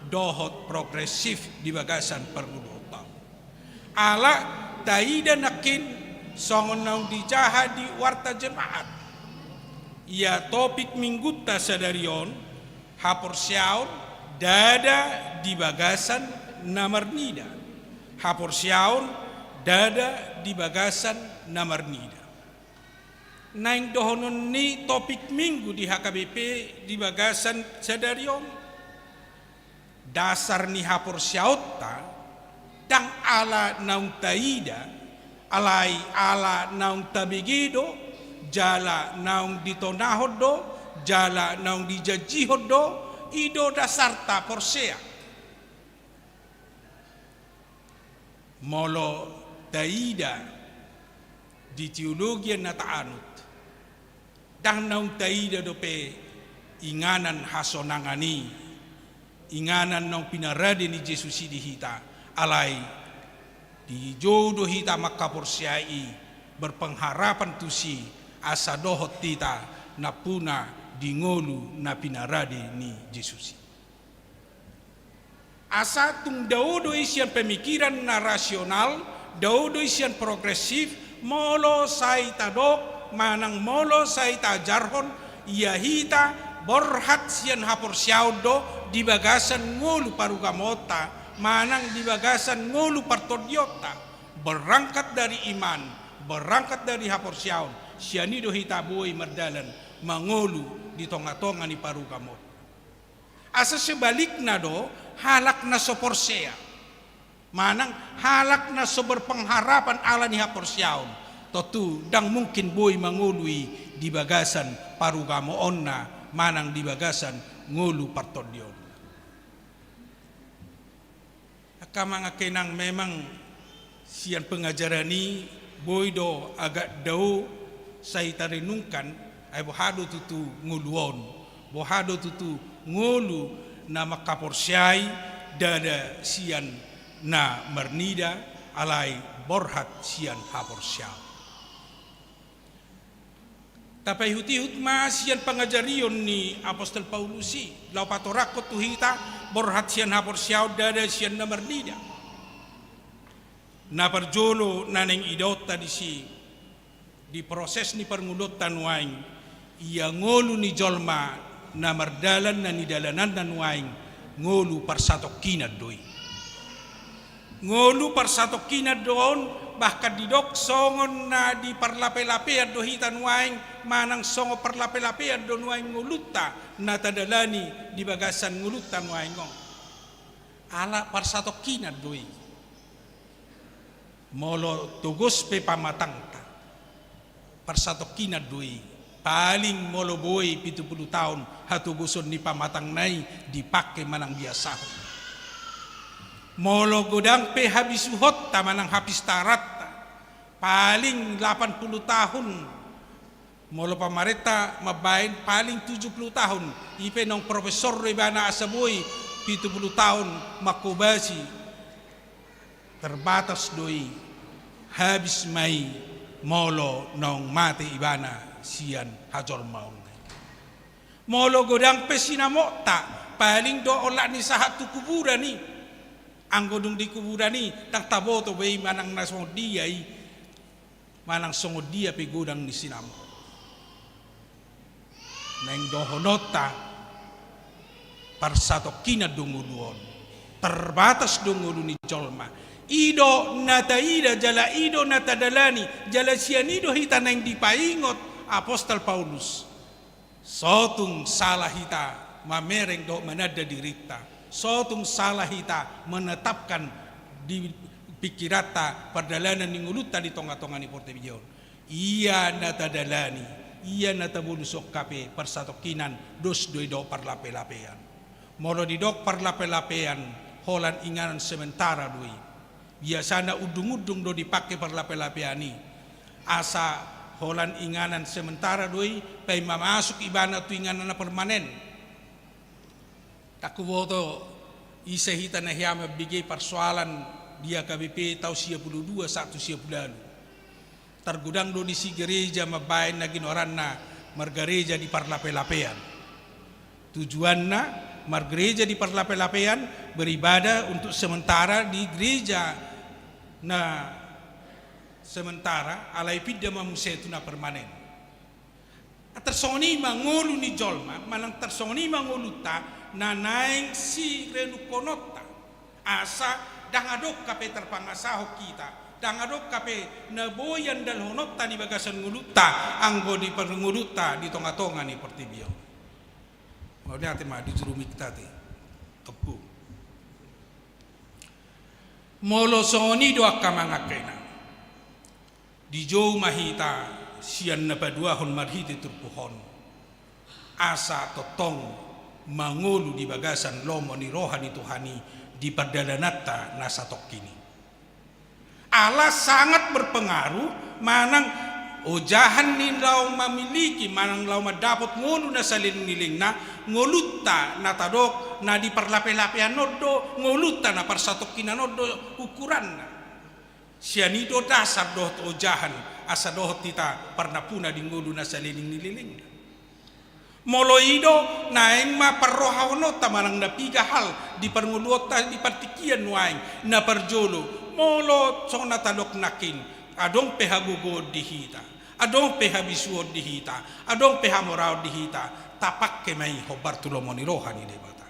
dohot progresif di bagasan parngoluonta. Ala taida nangkin songon naung dijaha di Warta Jemaat. Ia topik minggunta sadari on, haporseaon ndada di bagasan na marnida. Haporseaon ndada di bagasan na marnida. Naeng dohonon ni topik minggu di H K B P di bagasan sadari on. Dasar ni haporseaonta, ndang ala naung taida, alai ala naung tabege do, jala naung ditonahon do, jala naung dijanjihon do, i do dasarta porsea. Molo taida di teologia na taanut, ndang naung taida dope inganan hasonangan i, inganan naung pinarade ni Jesus i di hita, alai dijou do hita mangkaporseai i, berpengharapan tusi, asa dohot hita nampuna di ngolu na pinarade ni Jesus i. Asa tung dao do i sian pemikiran na rasional, dao do i sian progresif, molo sai tadok manang molo sai taajarhon, ia hita borhat sian haporseaon do di bagasan ngolu parugamoonta, manang di bagasan ngolu partondionta, berangkat dari iman, berangkat dari haporseaon, sian i do hita boi mardalan mangolu di tongatonga ni parugamoon. Asa sebalikna do, halak na so porsea, manang halak na so berpengharapan ala ni haporseaon, tontu ndang mungkin boi mangolu i di bagasan parugamoonna, manang di bagasan ngolu partondionna. Angka amang angka inang, memang sian pengajaran i boi do agak dao sai tarenungkan, ai boha do tutu ngolu on, boha do tutu ngolu na mangkaporseai ndada sian na marnida, alai borhat sian haporseaon. Tapaihutihut ma sian pangajarion ni apostel Paulus i, laho patorangkon tu hita borhat sian haporseaon ndada sian na marnida. Na parjolo na naeng idaonta disi, di proses ni parngoluonta nuaeng, ia ngolu ni jolma na mardalan na nidalananna nuaeng, ngolu parsatongkinan do i. Ngolu parsatongkinan do on, bahkan didok songon na diparlapelapean do hita nuaeng, manang songon parlapelapean do nuaeng ngolunta na tadalani di bagasan ngolunta nuaeng on. Ala parsatongkinan do i. Molo togos pe pamatangta, parsatongkinan do i. Paling molo boi pitu pulu taon hatogoson ni pamatangna i dipake manang biasahon. Molo godang pe habisuhonta manang hapistaranta, paling lapan pulu tahun. Molo pamarenta mambaen paling tujuh pulu tahun, i pe naung profesor do ibana asa boi pitu pulu taon manghobasi. Terbatas do i, habis ma i molo naung mate ibana sian hajolmaonna. Molo godang pe sinamota, paling do olat ni sahat tu kuburan i. Anggo dung di kuburan i, ndang taboto be i manang na songon dia i, manang songon dia pe godang ni sinamot. Naeng dohononta, parsatongkinan do ngolu on, terbatas do ngolu ni jolma. I do na taida jala i do na tadalani, jala sian i do hita naeng dipaingot apostel Paulus. So tung salah hita mamereng dohot mananda dirinta, so tung salah hita menetapkan di pikiranta pardalanan ni ngolunta di tongatonga ni portibi on. Ia na tadalani, ia na tabolus on hape parsatongkinan, dos do didok parlapelapean. Molo didok parlapelapean, holan inganan sementara do i. Biasana undung-undung do dipangke parlapelapean i. Asa holan inganan sementara do i, paima masuk ibana tu inganan na permanen. Ndang huboto ise hita na hea mambege parsoalan di H K B P taon sia pulu dua sahat tu sia pulu ualu. Targodang do disi gereja mambahen na ginoaranna margareja di parlapelapean. Tujuanna margareja di parlapelapean, beribadah untuk sementara di gereja na sementara, alai pinda ma muse tu na permanen. Tarsongon i ma ngolu ni jolma, manang tarsongon i ma ngolunta, na naeng sirenungkononta. Asa ndang adong hape tarpangasahon hita, ndang adong hape na boi andalhononta di bagasan ngolunta, anggo di par-, ngolunta di tonga-tonga ni portibi on. Mauliate ma di jurumikta te. Toppu. Molo songon i do angka amang angka inang. Dijou ma hita sian na paduahon marhite turpuk on, asa tongtong mangolu di bagasan lomo ni roha ni Tuhan i di pardalananta na satongkin i. Ala sangat berpengaruh manang ojahan ni laho mamiliki manang laho mandapot ngolu na saleleng ni lelengna, ngolunta na tadok na di parlapelapean on do, ngolunta na parsatongkinan on do ukuranna. Sian i do dasar dohot ojahan, asa dohot hita parnampuna di ngolu na saleleng ni lelengna. Molo i do naeng ma parrohahononta manang na piga hal di parngoluonta di partingkian nuaeng. Na parjolo, molo songon na tadok nangkin, adong pe hagogoon di hita, adong pe habisuhon di hita, adong pe hamoraon di hita, tapangke ma i hombar tu lomo ni roha ni Debata.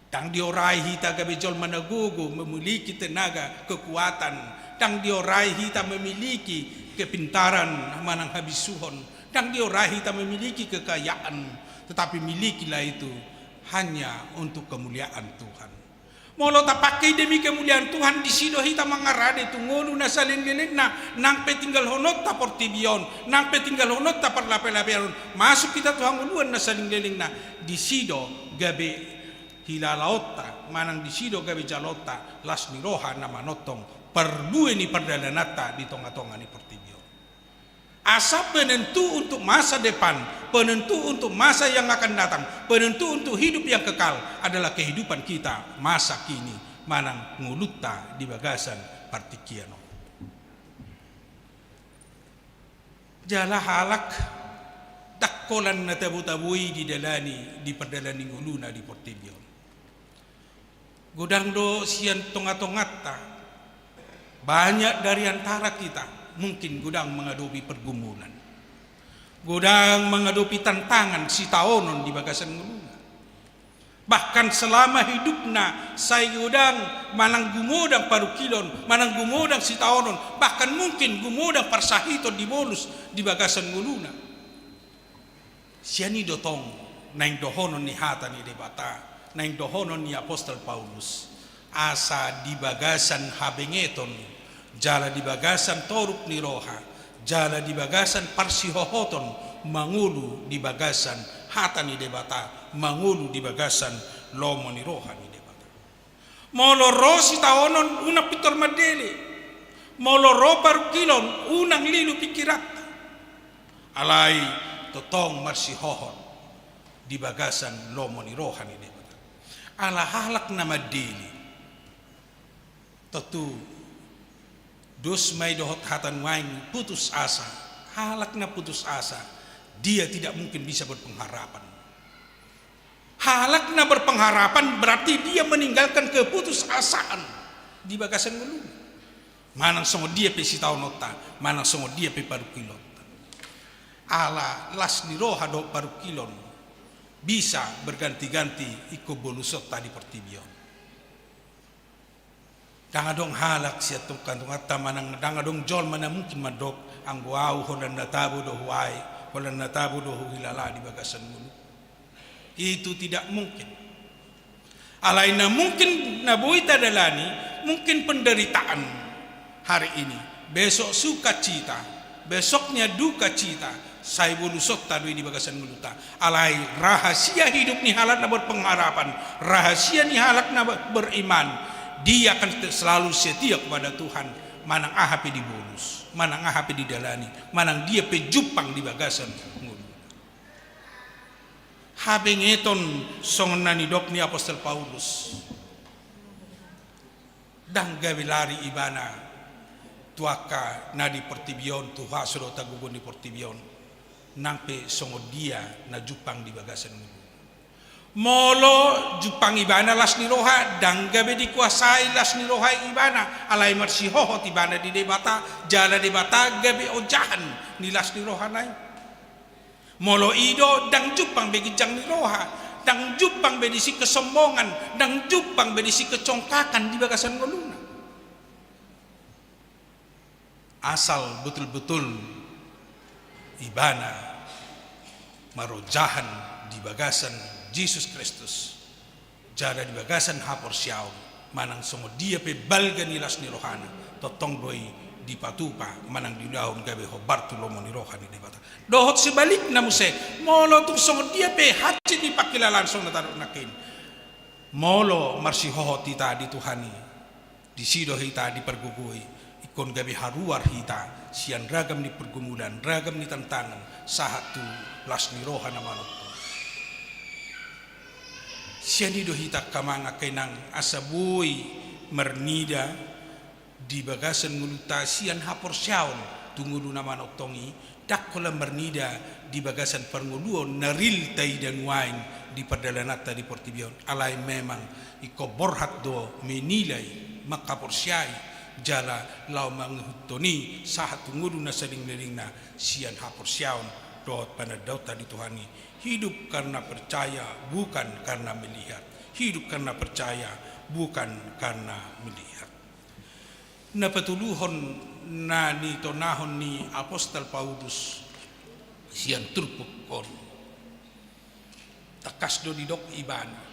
Ndang diorai hita gabe jolma na gogo, memiliki tenaga, kekuatan. Ndang diorai hita memiliki kepintaran manang habisuhon. Ndang diorai hita memiliki kekayaan, tetapi milikilah itu hanya untuk kemuliaan Tuhan. Molo tapangke i demi kemuliaan Tuhan, disi do hita mangarade tu ngolu na saleleng ni lelengna, nang pe tinggalhononta portibi on, nang pe tinggalhononta parlapelapean on, masuk hita tu hangoluan na saleleng ni lelengna, disi do gabe hilalaonta, manang disi do gabe jaloonta, las ni roha na manongtong parbue ni pardalananta di tonga-tonga ni portibi on. Asa penentu untuk masa depan, penentu untuk masa yang akan datang, penentu untuk hidup yang kekal adalah kehidupan kita masa kini, manang ngolunta di bagasan partingkian on. Jala halak ndang holan na tabo-tabo i didalani, dipardalani ngoluna di portibi on. Godang do sian tonga-tonganta, banyak dari antara kita mungkin godang mangadopi pergumulan, godang mangadopi tantangan sitaonon di bagasan ngoluna. Bahkan selama hidupna sai godang manang gumodang parungkilon, manang gumodang sitaonon, bahkan mungkin gumodang parsahiton dibolus di bagasan ngoluna. Sian i do tong naeng dohonon ni hata ni Debata, naeng dohonon ni apostel Paulus, asa di bagasan habengeton, jala di bagasan toruk ni roha, jala di bagasan parsihohoton mangolu di bagasan hata ni Debata, mangolu di bagasan lomo ni roha ni Debata. Molo ro sitaonon, unang pintor mandele. Molo ro parungkilon, unang lilu pingkiranta. Alai tongtong marsihohot di bagasan lomo ni roha ni Debata. Ala halak na mandele, tontu dos ma i dohot hata nuaeng putus asa. Halak na putus asa, dia tidak mungkin bisa berpengharapan. Halak na berpengharapan berarti dia meninggalkan keputusasaan di bagasan ngoluna. Manang songon dia pe sitaononta, manang songon dia pe parungkilonta. Ala las ni roha dohot parungkilon bisa berganti-ganti ingkon bolusonta di portibi on. Ndang adong halak sian tongtong-tonganta manang ndang adong jolma na mungkin mandok, anggo ahu holan na tabo do huae, holan na tabo do huhilala di bagasan ngolu. Itu tidak mungkin. Alai na mungkin na boi tadalani, mungkin penderitaan hari ini, besok sukacita, Besoknya dukacita, sai bolusonta do i di bagasan ngolunta. Alai rahasia hidup ni halak na berpengharapan, rahasia ni halak na ber-, beriman, dia akan te-, selalu setia kepada Tuhan, manang aha pe dibolus, manang aha pe didalani, manang dia pe jumpang di bagasan ngoluna. Habengeton songon na nidok ni apostel Paulus. Ndang gabe lari ibana tu angka na di portibi on, tu hasodotan gogo ni portibi on, nang pe songon dia na jumpang di bagasan ngoluna. Molo jumpang ibana las ni roha, ndang gabe dikuasai las ni roha ibana, alai marsihohot ibana di Debata, jala Debata gabe ojahan ni las ni rohana i. Molo i do, ndang jumpang be ginjang ni roha, ndang jumpang be disi kesombongan, ndang jumpang be disi kecongkakan di bagasan ngoluna. Asal betul-betul ibana marojahan di bagasan Jesus Kristus. Jala di bagasan haporseaon, manang songon dia pe balga ni las ni rohana, tongtong do i dipatupa manang diulahon gabe hombar tu lomo ni roha ni Debata. Dohot sebalikna muse, molo tung songon dia pe hansit ni pangkilalaan songon na tadok nangkin, molo marsihohot hita di Tuhan i, disi do hita dipargogoi, ingkon gabe haruar hita sian ragam ni pergumulan, ragam ni tantangan, sahat tu las ni roha na manongtong. Sian i do hita angka amang, angka inang, asa boi marnida di bagasan ngolunta sian haporseaon tu ngolu na manongtong i, ndang holan marnida di bagasan parngoluon na real taida nuaeng di pardalananta di portibi on, alai memang ingkon borhat do menilai, manghaporseai, jala laho mangihuthon i sahat tu ngolu na salelenglelengna sian haporseaon dohot panandaonta di Tuhan i. Hidup karena percaya, bukan karena melihat. Hidup karena percaya, bukan karena melihat. Na patoluhon na nitonahon ni apostel Paulus sian turpuk on. Tangkas do didok ibana,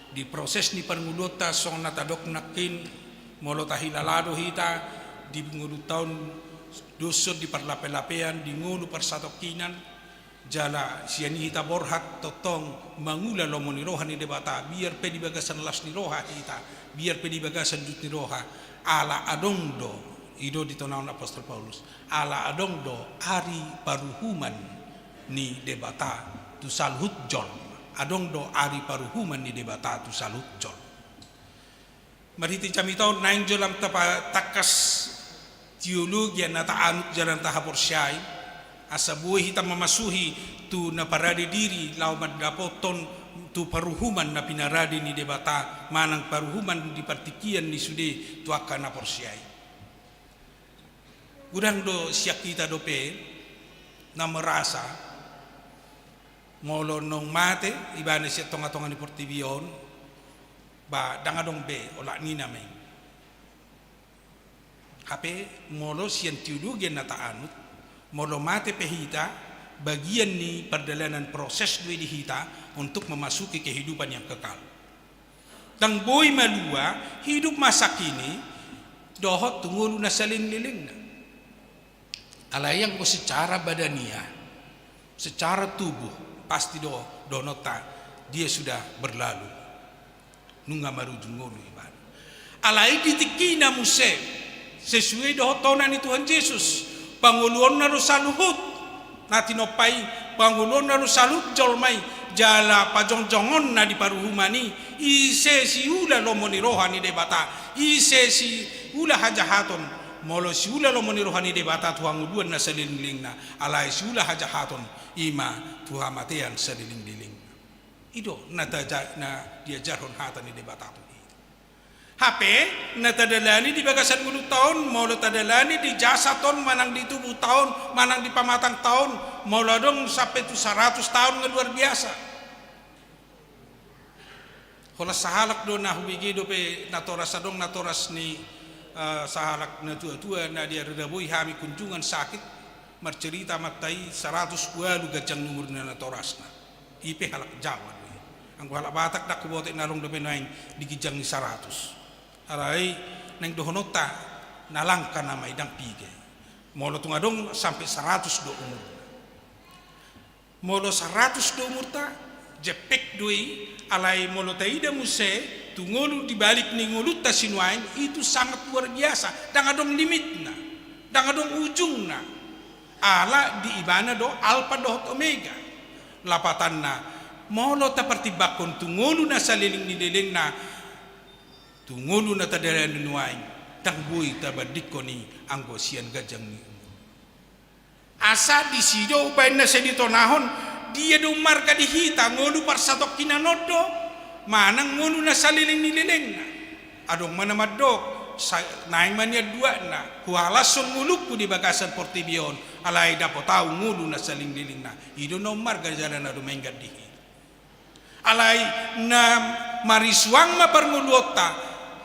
di proses ni parngoluonta songon na tadok nangkin, molo tahilala do hita di ngolunta on, dos do di parlapelapean, di ngolu parsatongkinan, jala sian i hita borhat tongtong mangula lomo ni roha ni Debata, biar pe di bagasan las ni roha hita, biar pe di bagasan jut ni roha, ala adong do, i do ditonahon apostel Paulus, ala adong do ari paruhuman ni Debata tu saluhut jolma. Adong do ari paruhuman ni Debata tu saluhut jolma. Marhite jamita on naeng jo lam tapa-, tangkas teologia na taanut jala na tahaporseai, asa boi hita mamasuhi tu na parade diri laho mandapothon tu paruhuman na pinarade ni Debata, manang paruhuman di partingkian ni sude tu angka na porsea i. Godang do sian hita dope na merasa, molo naung mate ibana sian tongatonga ni portibi on, ba ndang adong be, olat ni nama i. Hape molo sian teologia na taanut, molo mate pe hita, bagian ni pardalanan, proses do i di hita untuk memasuki kehidupan yang kekal. Ndang boi malua hidup masa kini dohot tu ngolu na salelenglelengna. Alai anggo secara badania, secara tubuh, pasti do dohononta dia sudah berlalu. Nunga marujung ngolu ibana. Alai di tingkina muse, sesuai dohot tona ni Tuhan Jesus, pangoluonna do saluhut na tinompa i, pangoluonna do saluhut jolma i, jala pajongjongonna di paruhuman i, ise siula lomo ni roha ni Debata, ise siula hajahaton. Molo siula lomo ni roha ni Debata tu hangoluan na salelenglelengna, alai siula hajahaton, i ma tu hamatean salelenglelengna. I do na taja-, na diajarhon hata ni Debata tu hita. Hape na tadalani di bagasan ngolunta on, molo tadalani di jasad on, manang di tubuhta on, manang di pamatangta on, molo adong sampe tu saratus taon, nga luar biasa. Holan sahalak do na hubege dope natoras, adong natoras ni, eh, sahalak natuatua na diaraboi hami kunjungan sakit, marcerita amanta i saratus ualu ganjang ni umur ni natorasna. I pe halak Jawa do i. Anggo halak Batak ndang huboto i na adong dope nuaeng di ginjang ni saratus. Alai naeng dohononta na langka nama i, ndang piga. Molo tung adong sampe saratus do umurna. Molo saratus do umurta, jempek do i, alai molo taida muse, tu ngolu di balik ni ngolunta sinuaeng, itu sangat luar biasa, ndang adong limitna, ndang adong ujungna. Ala di ibana do Alpa dohot Omega. Lapatanna, molo tapartimbangkon tu ngolu na saleleng ni lelengna, tu ngolu na tadalani nuaeng, ndang boi tabandingkon i anggo sian ganjang ni umur. Asa disi do umbahen na sai ditonahon, dia do marga di hita, ngolu parsatongkinan on do, manang ngolu na saleleng ni lelengna. Adong ma na mandok, sa-, naeng ma nian duatna, huhalashon ngolungku di bagasan portibi on, alai dapot ahu ngolu na saleleng ni lelengna. I do na ummarga jala na dumenggan di hita. Alai na marisuang ma parngoluonta,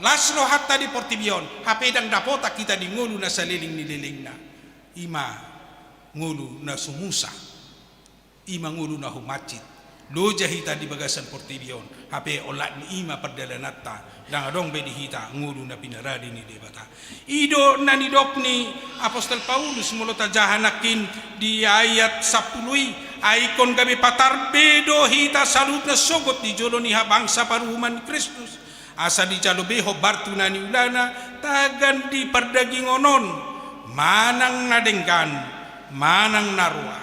las rohanta di portibi on, hape ndang dapotan hita di ngolu na saleleng ni lelengna. I ma ngolu na sumusa, i ma ngolu na humansit. Loja hita di bagasan portibi on, hape olat ni i ma pardalananta, ndang adong be di hita ngolu na pinarade ni Debata. I do na nidok ni apostel Paulus molo tajaha nangkin di ayat sampulu i, ai ingkon gabe patar be do hita saluhutna sogot di jolo ni habangsa paruhuman ni Kristus, asa dijalo be hombar tu na niulana tagan di pardagingon on, manang na denggan, manang na roa.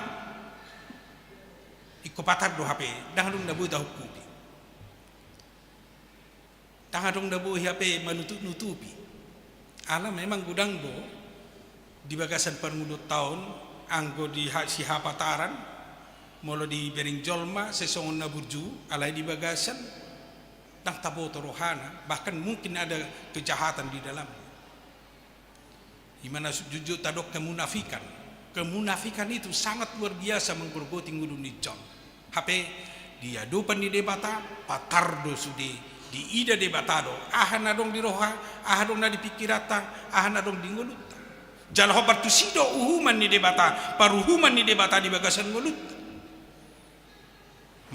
Ingkon patar do hape, ndang adong na boi tahungkupi. Ndang adong na boi hape manutup-nutupi. Ala memang godang do di bagasan parngoluonta on, anggo di ha-, sihapataran, molo dibereng jolma sai songon na burju, alai di bagasan ndang taboto rohana, bahkan mungkin ada kejahatan di dalamnya. I ma na jujur tadok kemunafikan. Kemunafikan itu sangat luar biasa menggorgoti ngolu ni jolma. Hape di adopan ni Debata, patar do sude, diida Debata do aha na adong di roha, aha adong na di pingkiranta, aha na adong di ngolunta. Jala hombar tusi do uhuman ni Debata, paruhuman ni Debata di bagasan ngolunta.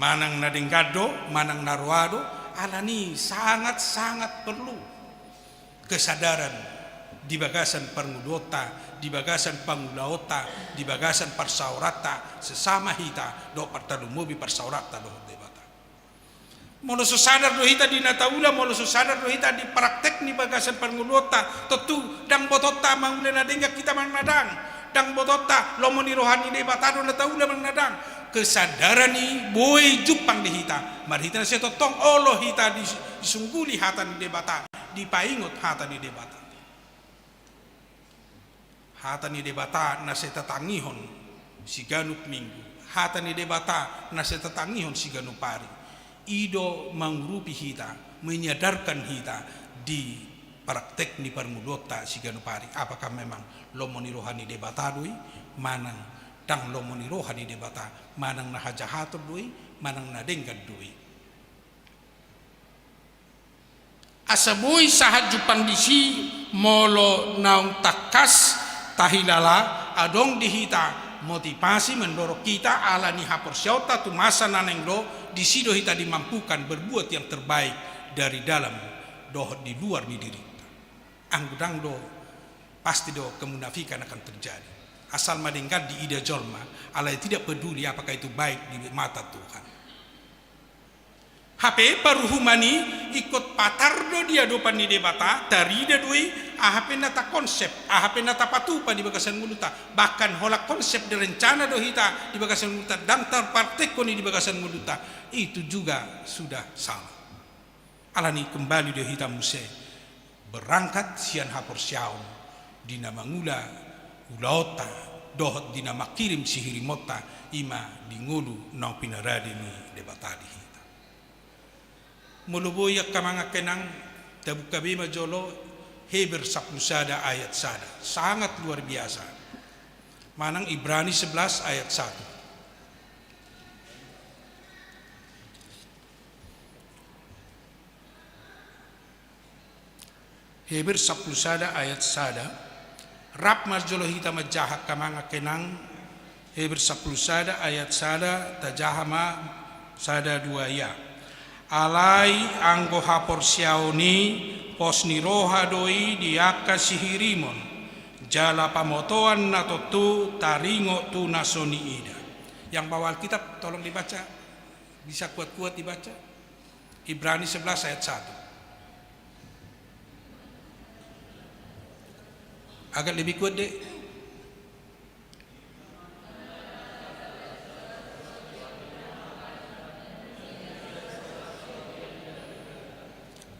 Manang na denggan do, manang na roa do, alani sangat-sangat perlu kesadaran di bagasan parngoluonta, di bagasan pangulaonta, di bagasan parsaoranta sesama hita dohot partalumobi parsaoranta dohot Debata. Molo so sadar do hita di na taula, molo so sadar do hita di praktek ni bagasan parngoluonta, tontu ndang botonta mangula na denggan hita manang na ndang. Ndang botonta lomo ni roha ni Debata do na taula manang na ndang. Kesadaran i boi jumpang di hita marhite na sai tongtong olo hita di-, disungguli hata ni Debata, dipaingot hata ni Debata. Hata ni Debata na sai tatangihon siganup minggu, hata ni Debata na sai tatangihon siganup ari. I do mangurupi hita, menyadarkan hita di praktek ni parngoluonta siganup ari. Apakah memang lomo ni roha ni Debata do i, manang ndang lomo ni roha ni Debata, manang na hajahaton do i, manang na denggan do i. Asa boi sahat jumpang disi, molo naung tangkas tahilala adong di hita motivasi mandorong hita ala ni haporseaonta tu masa na naeng ro, disi do hita dimampukan berbuat yang terbaik dari dalam dohot di luar ni dirinta. Anggo ndang do, pasti do kemunafikan akan terjadi. Asal ma denggan diida jolma, alai tidak peduli apakah itu baik di mata Tuhan. Hape paruhuman i ingkon patar do di adopan ni Debata, tarida do i aha pe na takonsep, aha pe na tapatupa di bagasan ngolunta, bahkan holan konsep dan rencana do hita di bagasan ngolunta, ndang tarpraktekkon i di bagasan ngolunta, itu juga sudah salah. Alani kembali do hita muse berangkat sian haporseaon di na mangula ulaonta dohot di na mangkirim sihirimonta, i ma di ngolu naung pinarade ni Debata di hita. Molo boi angka amang angka inang, tabuka be ma jolo Heber sampulu sada ayat sada. Sangat luar biasa. Manang Ibrani sebelas ayat satu. Heber sampulu sada ayat sada. Rap ma jolo hita manjaha angka amang angka inang. Heber sampulu sada ayat sada, tajaha ma sada dua ya. Alai anggo haporseaon i pos ni roha do i di angka sihirimon, Jala pamotoan na tontu taringot tu na so niida. Yang bawa Alkitab, tolong dibaca. Bisa kuat-kuat dibaca. Ibrani sebelas ayat satu. Agak lebih kuat, Dek.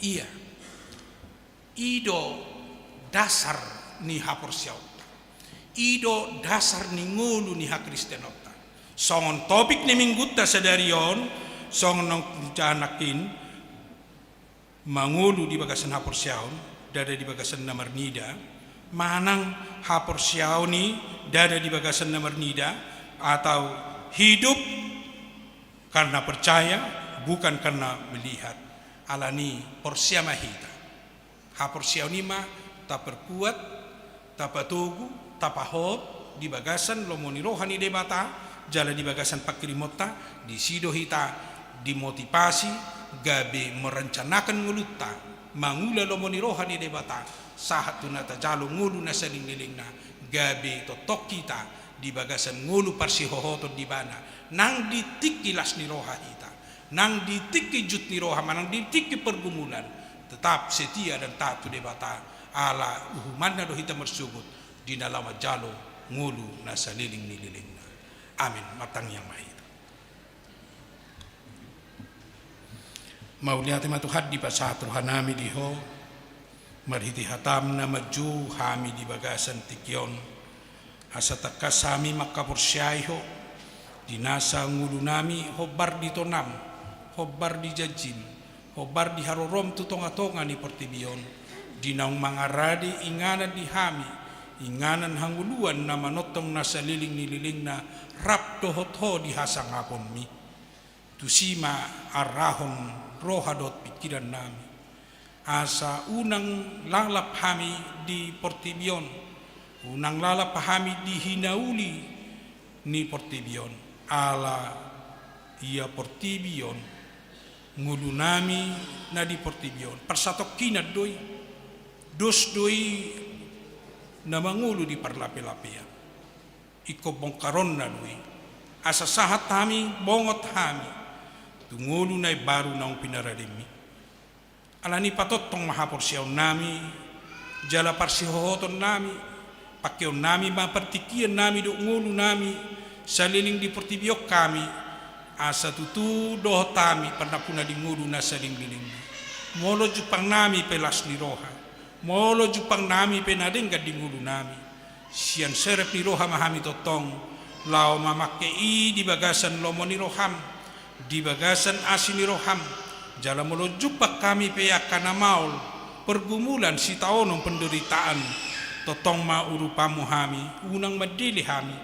Iya. I do dasar ni haporseaonta. I do dasar ni ngolu ni hakristenonta. Songon topik ni minggunta sadari on, songon naung hujaha nangkin, mangolu di bagasan haporseaon, ndada di bagasan na marnida, manang haporseaon i ndada di bagasan na marnida, atau hidup karena percaya, bukan karena melihat. Alani porsea ma hita. Haporseaon i ma taperkuat, tapatogu, tapahot di bagasan lomo ni roha ni Debata, jala di bagasan pangkirimonta, disi do hita dimotivasi gabe merencanakan ngolunta, mangula lomo ni roha ni Debata, sahat tu na tajalo ngolu na salelenglelengna, gabe tongtong hita di bagasan ngolu parsihohoton di Ibana, nang di tingki las ni roha hita, nang di tingki jut ni roha, manang di tingki pergumulan, tetap setia dan taat tu Debata, ala uhumanna do hita marsogot di na laho manjalo ngolu na saleleng ni lelengna. Amin. Martangiang ma hita. Mauliate ma Tuhan, dipasahat rohanami di Ho, marhite hataM na manjou hami di bagasan tingki on, asa tangkas hami mangkaporseai Ho, di nasa ngolunami hombar di tonaM, hombar di janjiM, hombar di haroroM tu tongatonga ni portibi on, di naung mangarade inganan di hami, inganan hangoluan na manongtong na saleleng ni lelengna rap dohot Ho di hasangaponMi. Tusi ma arahon roha dohot pingkirannami, asa unang lalap hami di portibi on, unang lalap hami di hinauli ni portibi on, ala ia portibi on, ngolunami na di portibi on, parsatongkinan do i, dos do i na mangolu di parlapelapean. Ingkon bongkaronna do i, asa sahat hami, bongot hami tu ngolu na imbaru naung pinaradeMi. Alani patongtong ma haporseaonnami, jala parsihohotonnami, pangkeonnami ma partingkiannami dohot ngolunami, saleleng di portibi on hami, asa tutu dohot hami panampunami di ngolu na saleleng ni lelengna. Molo jumpangnami pe las ni roha, molo jumpangnami pe na denggan di ngolunami, sian serep ni roha ma hami tongtong, laho mamangke i di bagasan lomo ni rohaM, di bagasan asi ni rohaM, jala molo jumpang hami pe angka na maol, pergumulan, sitaonon, penderitaan, tongtong ma urupanMu hami, unang mandele hami,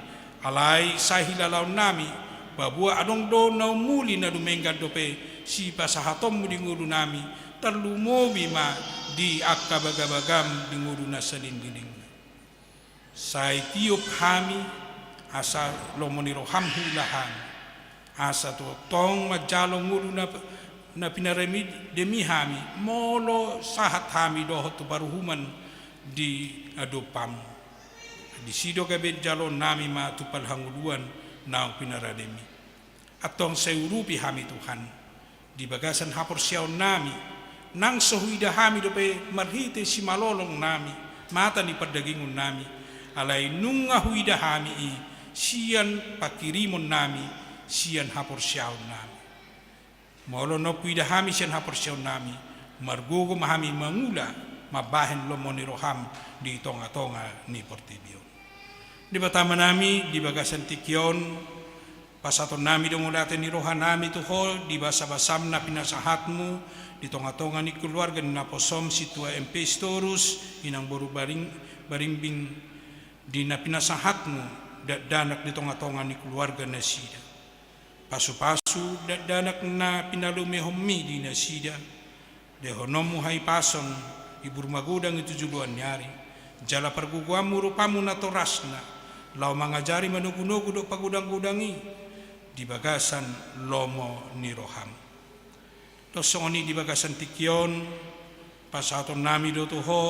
alai sai hilalaonnami, paboa adong do na ummuli na dumenggan dope sipasahatonMu di ngolunami, tarlumobi ma di angka bagabagaM di ngolu na saleleng ni lelengna. Sai tiop hami, asa lomo ni rohaM huula hami, asa tongtong manjalo ngolu na, na pinaradeMi hami, molo sahat hami dohot tu paruhuman di adopanMu. Disi do gabe jaloonnami ma tumpal hangoluan naung pinaradeMi. Antong sai urupi hami Tuhan, di bagasan haporseaonnami, nang so huida hami dope marhite simalolongnami, mata ni pardagingonnami, alai nunga huida hami i sian pangkirimonnami, sian haporseaonnami. Molo nunga huida hami sian haporseaonnami, margogo ma hami mangula mambahen lomo ni rohaM di tongatonga ni portibi on. Debata Amanami, di bagasan tingki on, pasahatonnami do mauliate ni rohanami tu Ho di basabasaM na pinasahatMu di tongatonga ni keluarga ni naposoM Sintua M P Sitorus, Inang boru Baring-, Baringbing, di na pinasahatMu dakdanak di tongatonga ni keluarga nasida. Pasupasu dakdanak na pinalumehonMi di nasida, lehononMu hahipason, ibur magodang i tu joloan ni ari, jala pargogoanMu urupanMu natorasna, laho mangajari manogunogu dohot pagodanggodang i, di bagasan lomo ni rohaM. Dos songon i di bagasan tingki on, pasahatonnami do tu Ho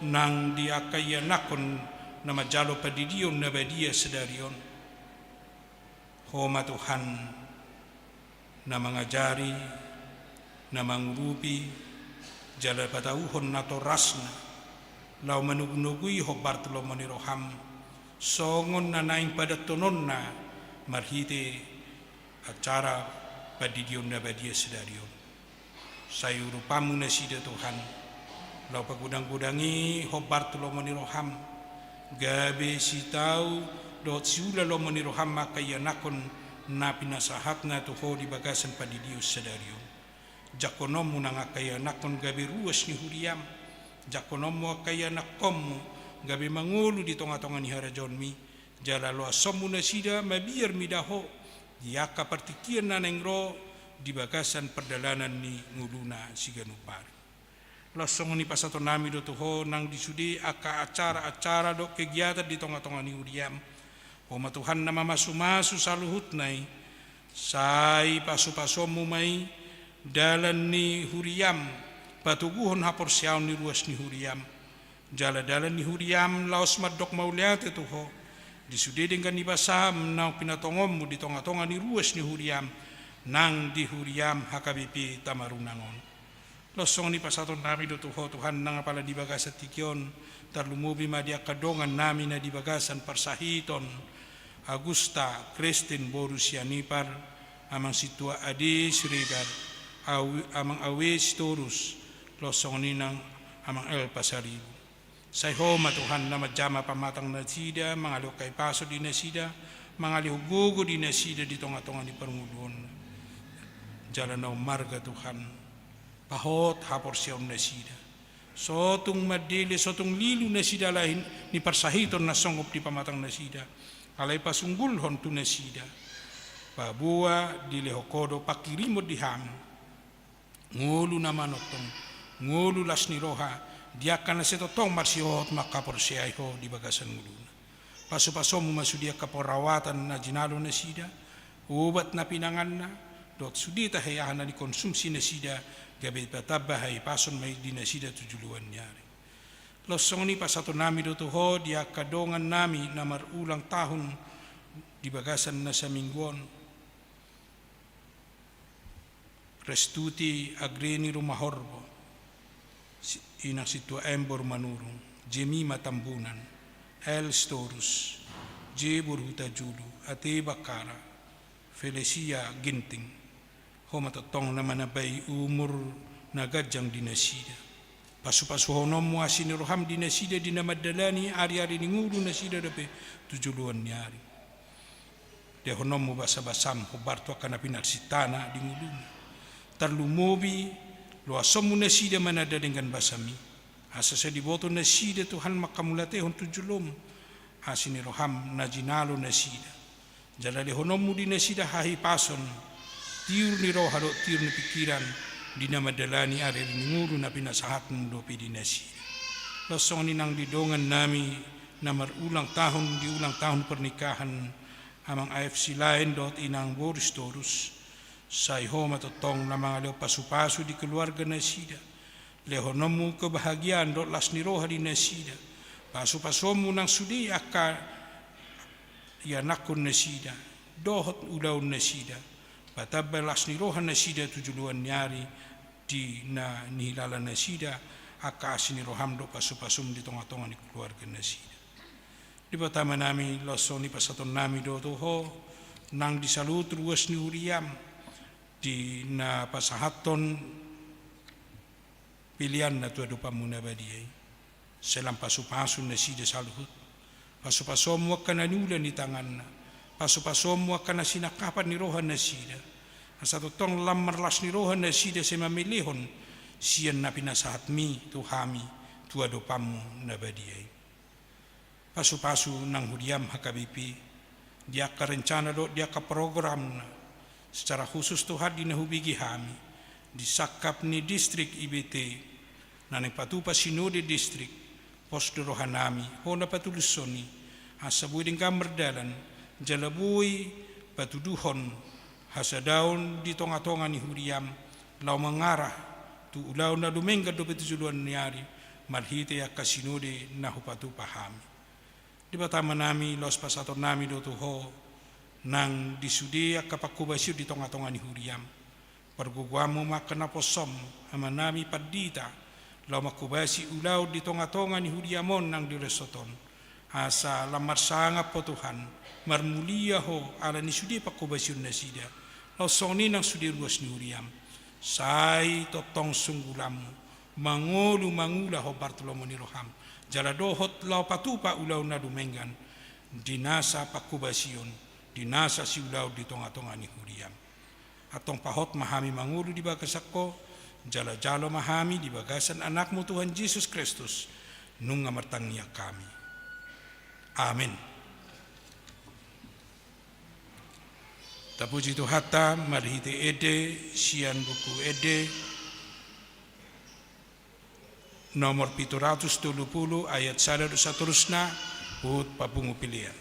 nang di angka ianakhon na manjalo pandidion na badia sadari on. Ho ma Tuhan, na mangajari, na mangurupi, jala patauhon natorasna, laho manogunogui hombar tu lomo ni roham, songon na naeng padantononna marhite acara pandidion na badia sadari on. Sai urupanmu nasida Tuhan, laho pagodanggodangi hombar tu lomo ni roham, gabe sitau dohot siula lomo ni roham angka ianakhon na pinasahatna tu ho di bagasan pandidion sadari on. Jangkononmu nang angka ianakhon gabe ruas ni huriam, jangkononmu angka ianakhonmu gabe mangolu di tongatonga ni harajaonmi, jala loasonmu nasida mabiar mida ho di angka partingkian na naeng ro di bagasan pardalanan ni ngoluna siganup ari. Laos songon i pasahatonnami do tu ho nang di sude angka acara-acara dohot kegiatan di tongatonga ni huriam. Ho ma Tuhan na mamasumasu saluhutna i, sai pasupasuonmu ma i dalan ni huriam, patoguhon haporseaon ni ruas ni huriam. Jala dalan ni huriam laos mandok mauliate tu ho di sude denggan ni basam naung pinatongonmu di tongatonga ni ruas ni huriam, nang di huriam H K B P Tamarunang on. Laos songon i pasahatonnami do tu ho Tuhan nang apala di bagasan tingki on, tarlumobi ma di angka dongannami na di bagasan parsahiton Agusta Kristin boru Sianipar, Amang Sintua Ade Siregar, Awe, Amang Awe Sitorus, laos songon i nang Amang L Pasaribu. Sai ho ma Tuhan na manjama pamatang nasida, mangalehon hahipason di nasida, mangalehon gogo di nasida di tongatonga ni parngoluonna. Jala na ummarga Tuhan, pahot haporseaon nasida. Sotung mandele, sotung lilu nasida alai ni parsahiton na songgop di pamatang nasida, alai pasunggulhon tu nasida. Paboa dilehon ho do pangkirimon di hami ngolu na manongtong, ngolu las ni roha, di angka na sai tongtong marsihohot mangkaporseai ho di bagasan ngoluna. Pasupasuonmu ma sude angka perawatan na jinalo nasida, obat na pinanganna, dohot sude tahe aha na dikonsumsi nasida, gabe patamba hahipason ma i di nasida tu joloan ni ari. Laos songon i pasahatonnami do tu ho di angka dongannami na marulang tahun di bagasan na saminggu on. Restuti Agreni Rumahorbo, si-, Inang Sintua M boru Manurung, Jemima Tambunan, L Sitorus, J boru Hutajulu, Ate Bakkara, Felesia Ginting. Ho ma tongtong na manambai umur na ganjang di nasida. Pasupasuhononmu asi ni roham di nasida di na mandalani ariari ni ngolu nasida dope tu joloan ni ari. Lehononmu basabasam hombar tu angka na pinarsintana di ngoluna. Tarlumobi loasonmu nasida mananda denggan basam i, asa sai diboto nasida Tuhan manghamauliatehon tu jolom asi ni roham na jinalo nasida. Jala lehononmu di nasida hahipason, tiur ni roha dohot tiur ni pingkiran, di na mandalani ariari ni ngolu na pinasahatmu dope di nasida. Laos songon i nang di dongannami na marulang tahun di ulang tahun pernikahan Amang A F Silaen dohot Inang boru Sitorus, sai ho ma tongtong na mangalehon pasupasu di keluarga nasida. Lehononmu kebahagiaan dohot las ni roha di nasida. Pasupasuonmu nang sude angka ianakhon nasida dohot ulaon nasida. Patamba las ni roha nasida tu joloan ni ari di na nihilala nasida angka asi ni roham dohot pasupasum di tongatonga ni keluarga nasida. Debata Amanami, laos songon i pasahatonnami do tu ho nang di saluhut ruas ni huriam di na pasahathon peleanna tu adopanmu na badia i. Sai lam pasupasu nasida saluhut. Pasupasuonmu angka na niula ni tanganna. Pasupasuonmu angka na sinangkapan ni roha nasida. Asa tongtong lam marlas ni roha nasida sai mamelehon sian na pinasahatmi tu hami tu adopanmu na badia i. Pasupasu nang huriam H K B P di angka rencana dohot di angka programna. Secara khusus Tuhan di na hubege hami di sangkap ni distrik I B T na naeng patupa sinode distrik, pos do rohanami ho na patulushon i, asa boi denggan mardalan jala boi patuduhon hasadaon di tongatonga ni huriam laho mangarah tu ulaon na dumenggan dope tu joloan ni ari marhite angka sinode na hupatupa hami. Debata Amanami, laos pasahatonnami do tu Ho nang di sude angka pangkobasion di tongatonga ni huriaM. PargogoanMu ma angka naposoM, Amanami pandita, laho mangkobasi ulaon di tongatonga ni huriaM on nang di rosot on. Asa lam marsangap Ho Tuhan, marmulia Ho ala ni sude pangkobasion nasida, laos songon i nang sude ruas ni huriaM. Sai tongtong sunggulanMu, mangolu mangula hombar tu lomo ni rohaM, jala dohot laho patupa ulaon na dumenggan, di nasa pangkobasion, di nasa siulaon di tongatonga ni huriaM. Antong pahot ma hami mangolu di bagasan Ho, jala jalo ma hami di bagasan AnakMu Tuhan Jesus Kristus, nunga martangiang hami. Amen. Tapuji Tuhanta marhite ende sian Buku Ende nomor pitu ratus tolu pulu, ayat sada dohot satorusna, huhut papungu pelean.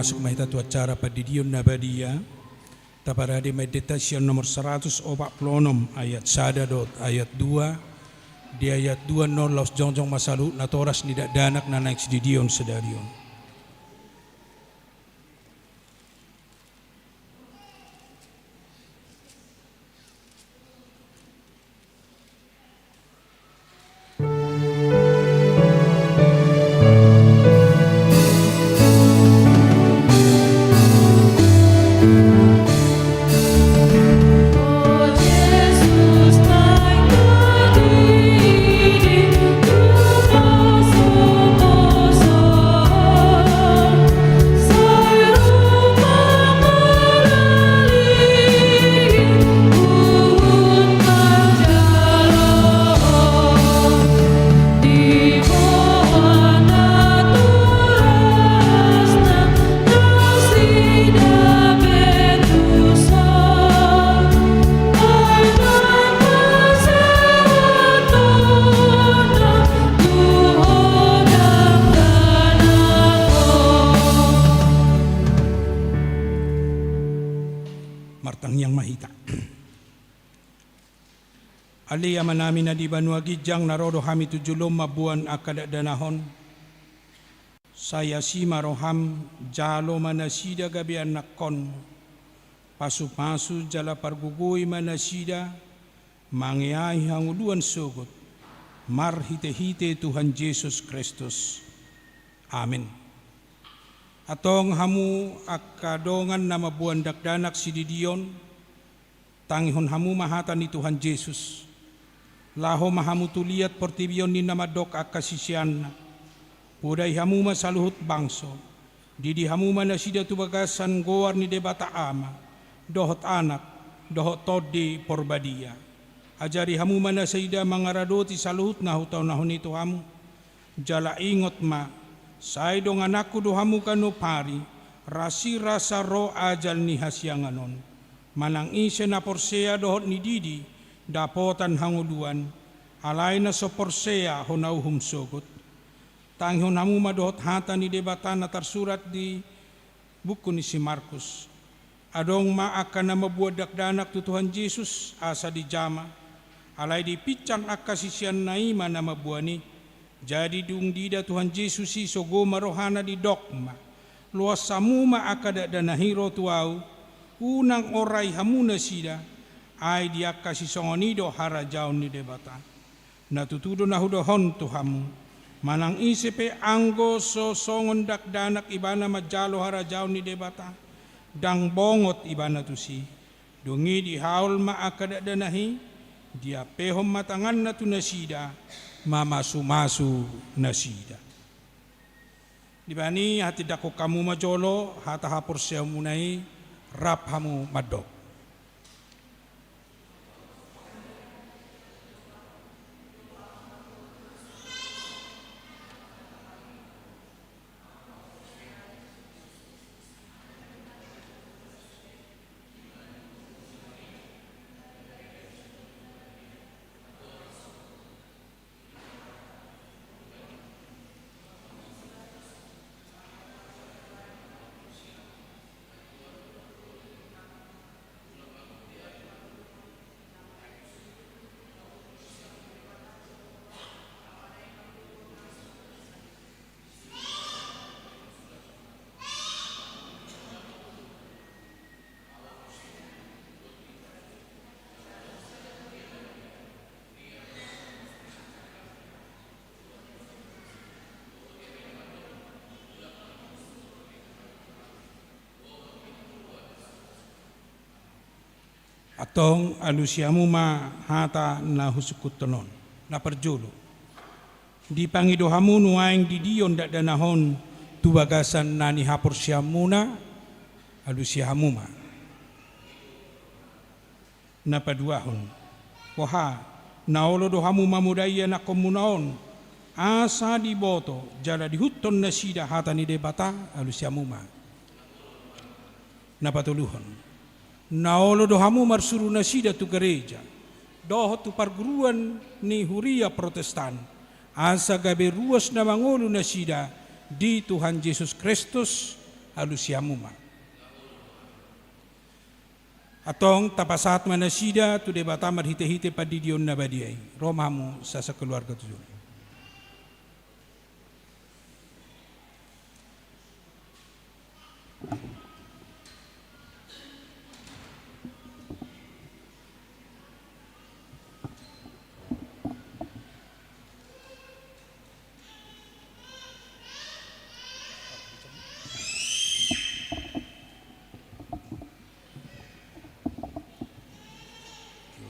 Masuk ma hita tu acara pandidion na badia. Taparade ma endenta sian nomor saratus opat pulu onom ayat sada dohot ayat dua. Di ayat dua annon laos jongjong ma saluhut natoras ni dakdanak na naeng sididion sadari on. Martangiang ma hita. Ale Amanami na di banua ginjang, na ro do hami tu jolom mamboan angka dakdanak on. Sai asi ma roham, jalo ma nasida gabe anakkon. Pasupasu jala pargogoi ma nasida mangeahi hangoluan sogot, marhitehite Tuhan Jesus Kristus. Amen. Antong hamu angka dongan na mamboan dakdanak sididion, tangihon hamu ma hata ni Tuhan Jesus. Laho ma hamu tu liat portibi on ninna mandok angka siseanna: Podai hamu ma saluhut bangso. Didi hamu ma nasida tu bagasan goar ni Debata Ama, dohot Anak, dohot Tondi Porbadia. Ajari hamu ma nasida mangaradoti saluhut na hutaonahon i tu hamu. Jala ingot ma, sai dongananku do hamu ganup ari, rasirasa ro ajal ni hasiangan on. Manang ise na porsea dohot nididi, dapotan hangoluan, alai na so porsea hona uhum sogot. Tangihon hamu ma dohot hata ni Debata na tarsurat di buku ni si Markus. Adong ma angka na mamboan dakdanak tu Tuhan Jesus asa dijama, alai dipinsang angka siseanna i ma na mamboan i. Jadi dung diida Tuhan Jesus i, sogo ma rohana, didok ma: Loas hamu ma angka dakdanak i ro tu Ahu, unang orai hamu nasida, ai di angka sisongon i do harajaon ni Debata. Na tutu do na hudokhon tu hamu, manang ise pe anggo so songon dakdanak ibana manjalo harajaon ni Debata, ndang bongot ibana tusi. Dung i dihaol ma angka dakdanak i, diampehon ma tanganna tu nasida, mamasumasu nasida. Dibahen i, hatindangkon hamu ma jolo hata haporseaonmuna i, rap hamu mandok. Antong alusi hamu ma hata na husungkunhon on. Na parjolo, dipangido hamu nuaeng didion dakdanak on tu bagasan na nihaporseaonmuna, alusi hamu ma. Na paduahon, boha, na olo do hamu mamodai anakkonmuna on, asa diboto jala diihuthon nasida hata ni Debata, alusi hamu ma. Na patoluhon, na olo do hamu marsuru nasida tu gareja dohot tu parguruan ni huria Protestan, asa gabe ruas na mangolu nasida di Tuhan Jesus Kristus, Alusi hamu ma. Antong tapasahat ma nasida tu Debata marhitehite pandidion na badia i. Ro ma hamu sasakeluarga tu jolo.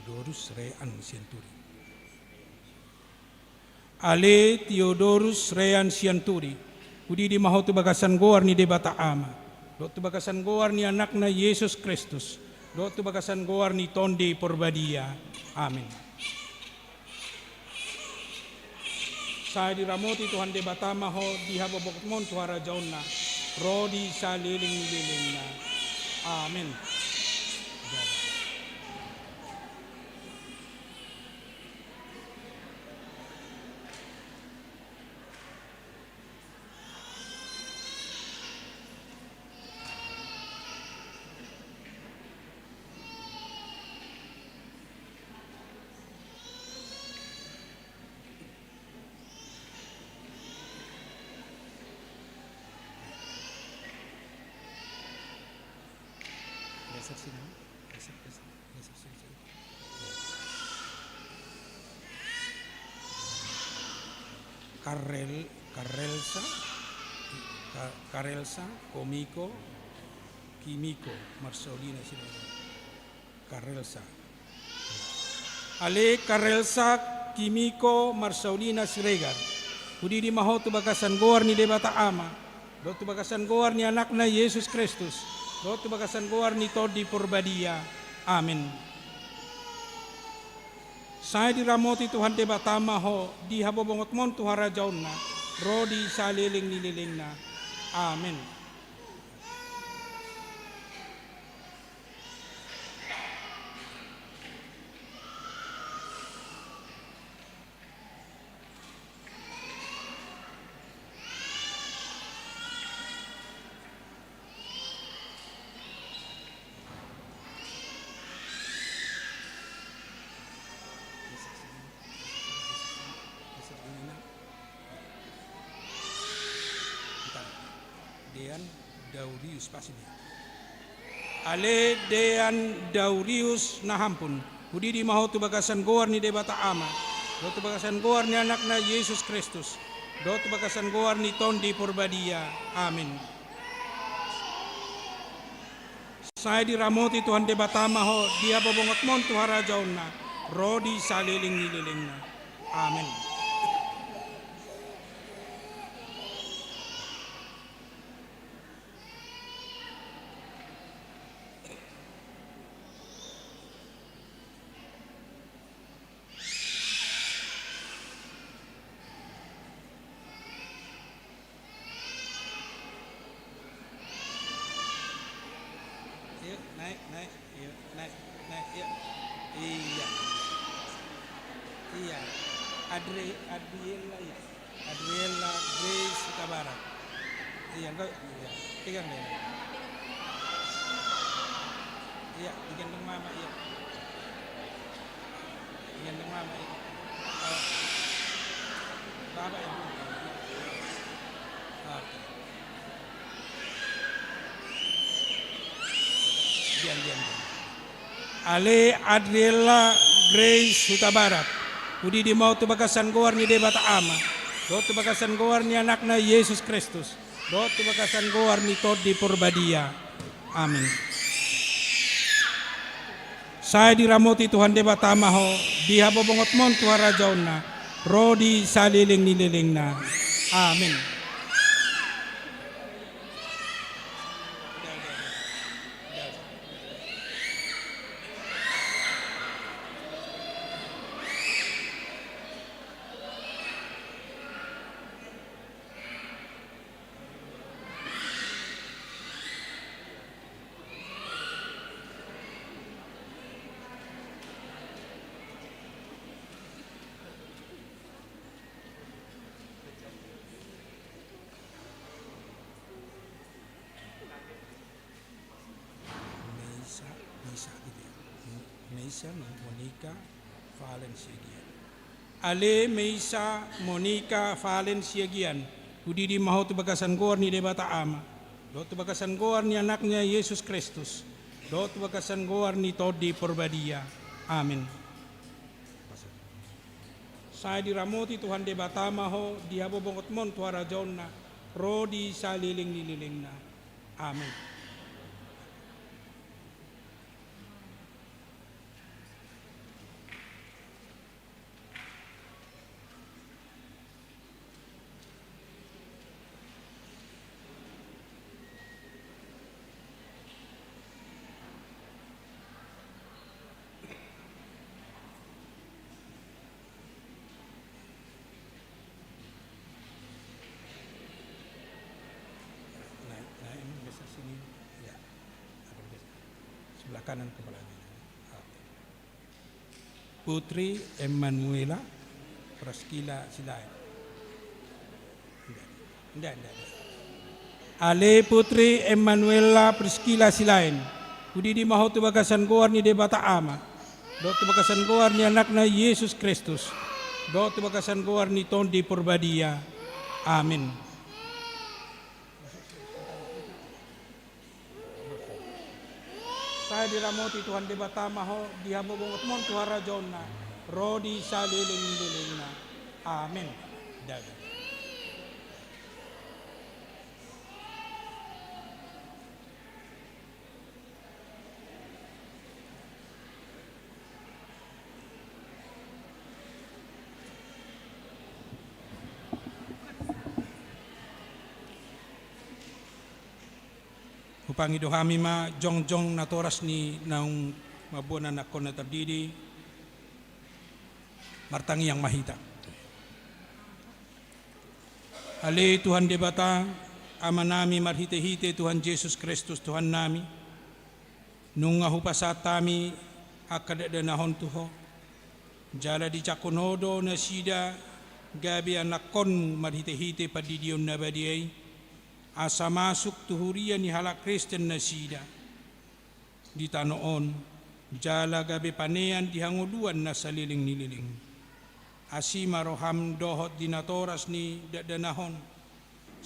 Theodorus Rean Sianturi. Ale Theodorus Rean Sianturi, hudidi ma ho tu bagasan goar ni Debata Ama, dohot tu bagasan goar ni Anakna Jesus Kristus, dohot tu bagasan goar ni Tondi Porbadia. Amin. Sai diramoti Tuhan Debata ma ho di habobongetmon tu harajaonna, ro di saleleng ni lelengna. Amin. Geser sini, geser, geser, geser sini, sini. Karel, Karelsa, Ka-, Karelsa, Komiko, Kimiko, Marsaulina, sini. Karelsa. Ale Karelsa, Kimiko, Marsaulina Siregar, hudidi ma ho tu bagasan goar ni Debata Ama, dohot tu bagasan goar ni Anakna Jesus Kristus, dohot tu bagasan goar ni Tondi Porbadia. Amin. Sai diramoti Tuhan Debata ma ho di habobongetmon tu harajaonna, ro di saleleng ni lelengna. Amin. Dean Daurius, pasti dia. Ale Dean Daurius Nahampun, hudidi ma ho tu bagasan goar ni Debata Ama, dohot tu bagasan goar ni Anakna Jesus Kristus, dohot tu bagasan goar ni Tondi Porbadia. Amin. Sai diramoti Tuhan Debata ma ho di habobongetmon tu harajaonna, ro di saleleng ni lelengna. Amin. Ayo, naik, naik. Ayo, naik, naik, ayo. Iya. Iya. Adri-, Adriela, iya. Adriela Grace Hutabarat. Iya, engkau, iya. Pegang deh. Iya, digendong mama, iya. Digendong mama, iya. Oh. Bapak, ibu. Oke. Diam, diam, diam. Ale Adriela Grace Hutabarat, hudidi ma ho tu bagasan goar ni Debata Ama, dohot tu bagasan goar ni Anakna Jesus Kristus, dohot tu bagasan goar ni Tondi Porbadia. Amin. Sai diramoti Tuhan Debata ma ho di habobongetmon tu harajaonna, ro di saleleng ni lelengna. Amin. Meisa, Monika, Valen Siagian. Ale Meisa, Monika, Valen Siagian, hudidi ma ho tu bagasan goar ni Debata Ama, dohot tu bagasan goar ni Anakna Jesus Kristus, dohot tu bagasan goar ni Tondi Porbadia. Amin. Sai diramoti Tuhan Debata ma ho di habobongonmon tu harajaonna, ro di saleleng ni lelengna. Amin. Naik, naik, ini geser sini. Ya. Agak geser. Sebelah kanan kepalanya. Oke. Putri Emanuela Praskila Silaen. Nda, nda, nda. Ale Putri Emanuela Priskila Silaen, hudidi ma ho tu bagasan goar ni Debata Ama, dohot tu bagasan goar ni Anakna Jesus Kristus, dohot tu bagasan goar ni Tondi Porbadia. Amin. Sai diramoti Tuhan Debata ma ho di habobongonmon tu harajaonna, ro di saleleng ni lelengna. Amin. Dadah. Hupangido hami ma jongjong natoras ni naung mamboan anakkon na tardidi. Martangiang ma hita. Ale Tuhan Debata, Amanami marhitehite Tuhan Jesus Kristus Tuhannami, nunga hupasahat hami angka dakdanahon tu Ho, jala dijangkon Ho do nasida gabe anakkonmu marhitehite pandidion na badia i, asa masuk tu huria ni halak Kristen nasida di tano on, jala gabe panean di hangoluan na saleleng ni leleng. Asi ma roham dohot di natoras ni dakdanak on,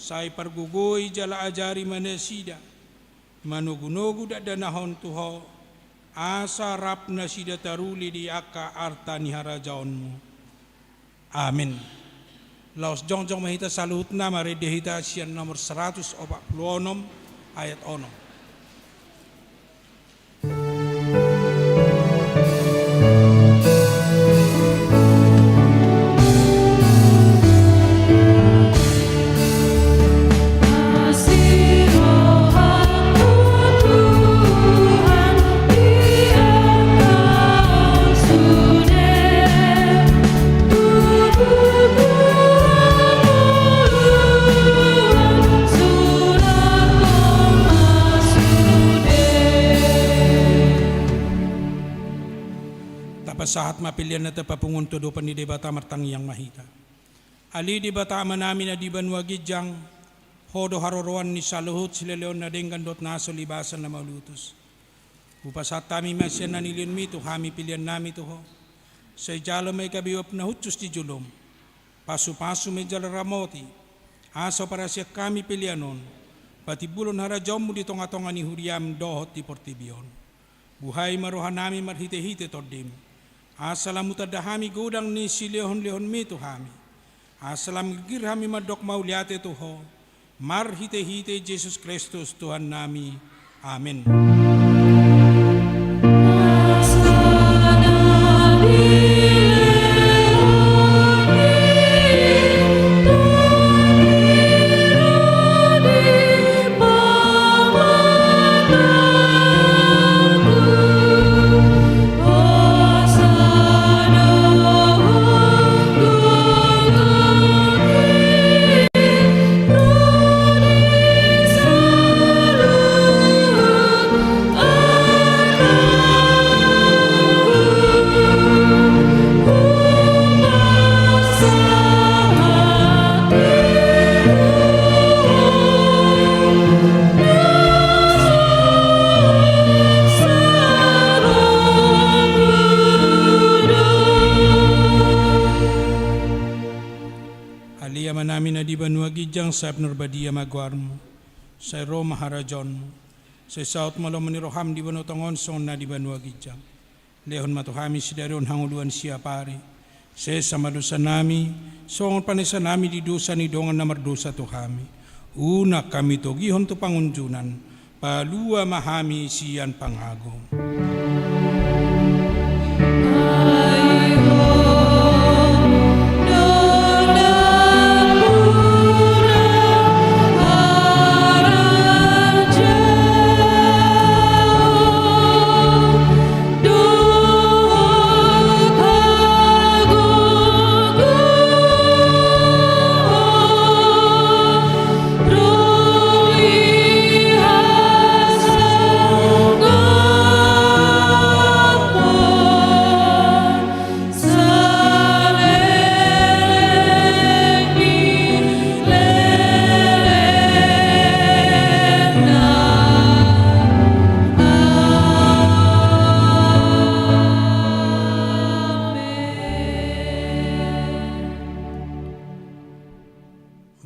sai pargogoi jala ajari ma nasida manogunogu dakdanak on tu Ho, asa rap nasida taruli di angka arta ni harajaonmu. Amin. Laos jongjong ma hita saluhutna, marende hita sian nomor saratus opat pulu onom, ayat onom. Tapasahat ma pelean na tapapungu on tu adopan ni Debata, martangiang ma hita. Ale Debata Amanami na di banua ginjang, Ho do haroroan ni saluhut silehon na denggan dohot na so libasan na mauliutus. Hupasahat hami ma sian na nilehonmi tu hami peleannami tu Ho. Sai jalo ma i gabe uap na hushus di jolom. Pasupasu ma i jala ramoti, asa huparasian hami pelean on patimbulhon harajaonmu di tongatonga ni huriam dohot di portibi on. Buhai ma rohanami marhitehite Tondim, asa lam hutanda hami godang ni silehonlehonmi tu hami, asa lam girgir hami mandok mauliate tu Ho, marhitehite Jesus Kristus Tuhannami. Amin. Sai pinarbadia ma goarmu, sai ro ma harajaonmu, sai saut ma lomo ni roham di banua tonga on songon na di banua ginjang. Lehon ma tu hami sadari on hangoluan siapari. Sesa ma dosanami, songon panesanami di dosa ni dongan na mardosa tu hami. Unang hami togihon tu pangunjunan, palua ma hami sian pangago.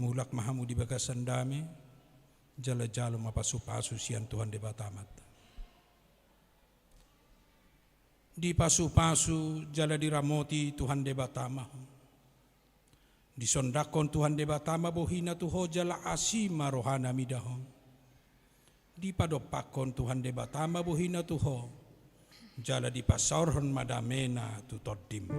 Mulak ma hamu di bagasan dame, jala jalo ma pasupasu sian Tuhan Debata Amanta. Dipasupasu jala diramoti Tuhan Debata ma ho. Disondangkon Tuhan Debata ma bohina tu ho jala asi ma rohana mida ho. Dipadompakkon Tuhan Debata ma bohina tu ho, jala dipasaorhon ma damena tu tondim.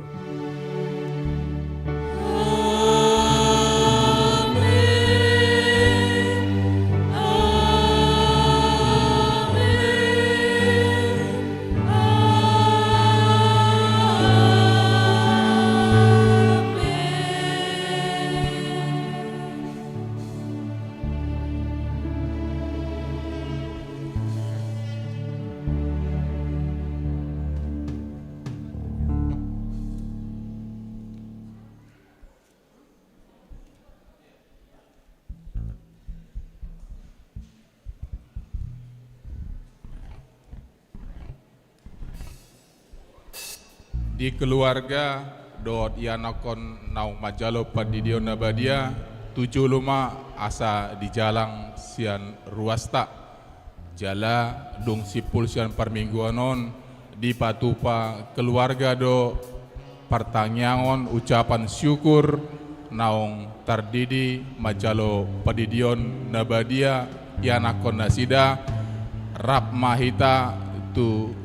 Di keluarga dohot ianakhon naung manjalo pandidion na badia, tu jolo ma asa dijalang sian ruasta. Jala dung simpul sian parmingguan on, dipatupa keluarga do partangiangon ucapan syukur naung tardidi manjalo pandidion na badia ianakhon nasida, rap ma hita tu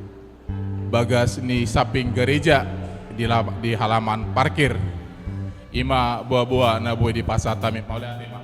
bagas ni samping gareja di la-, di halaman parkir. I ma boa-boa na boi dipasahat hami, mauliate.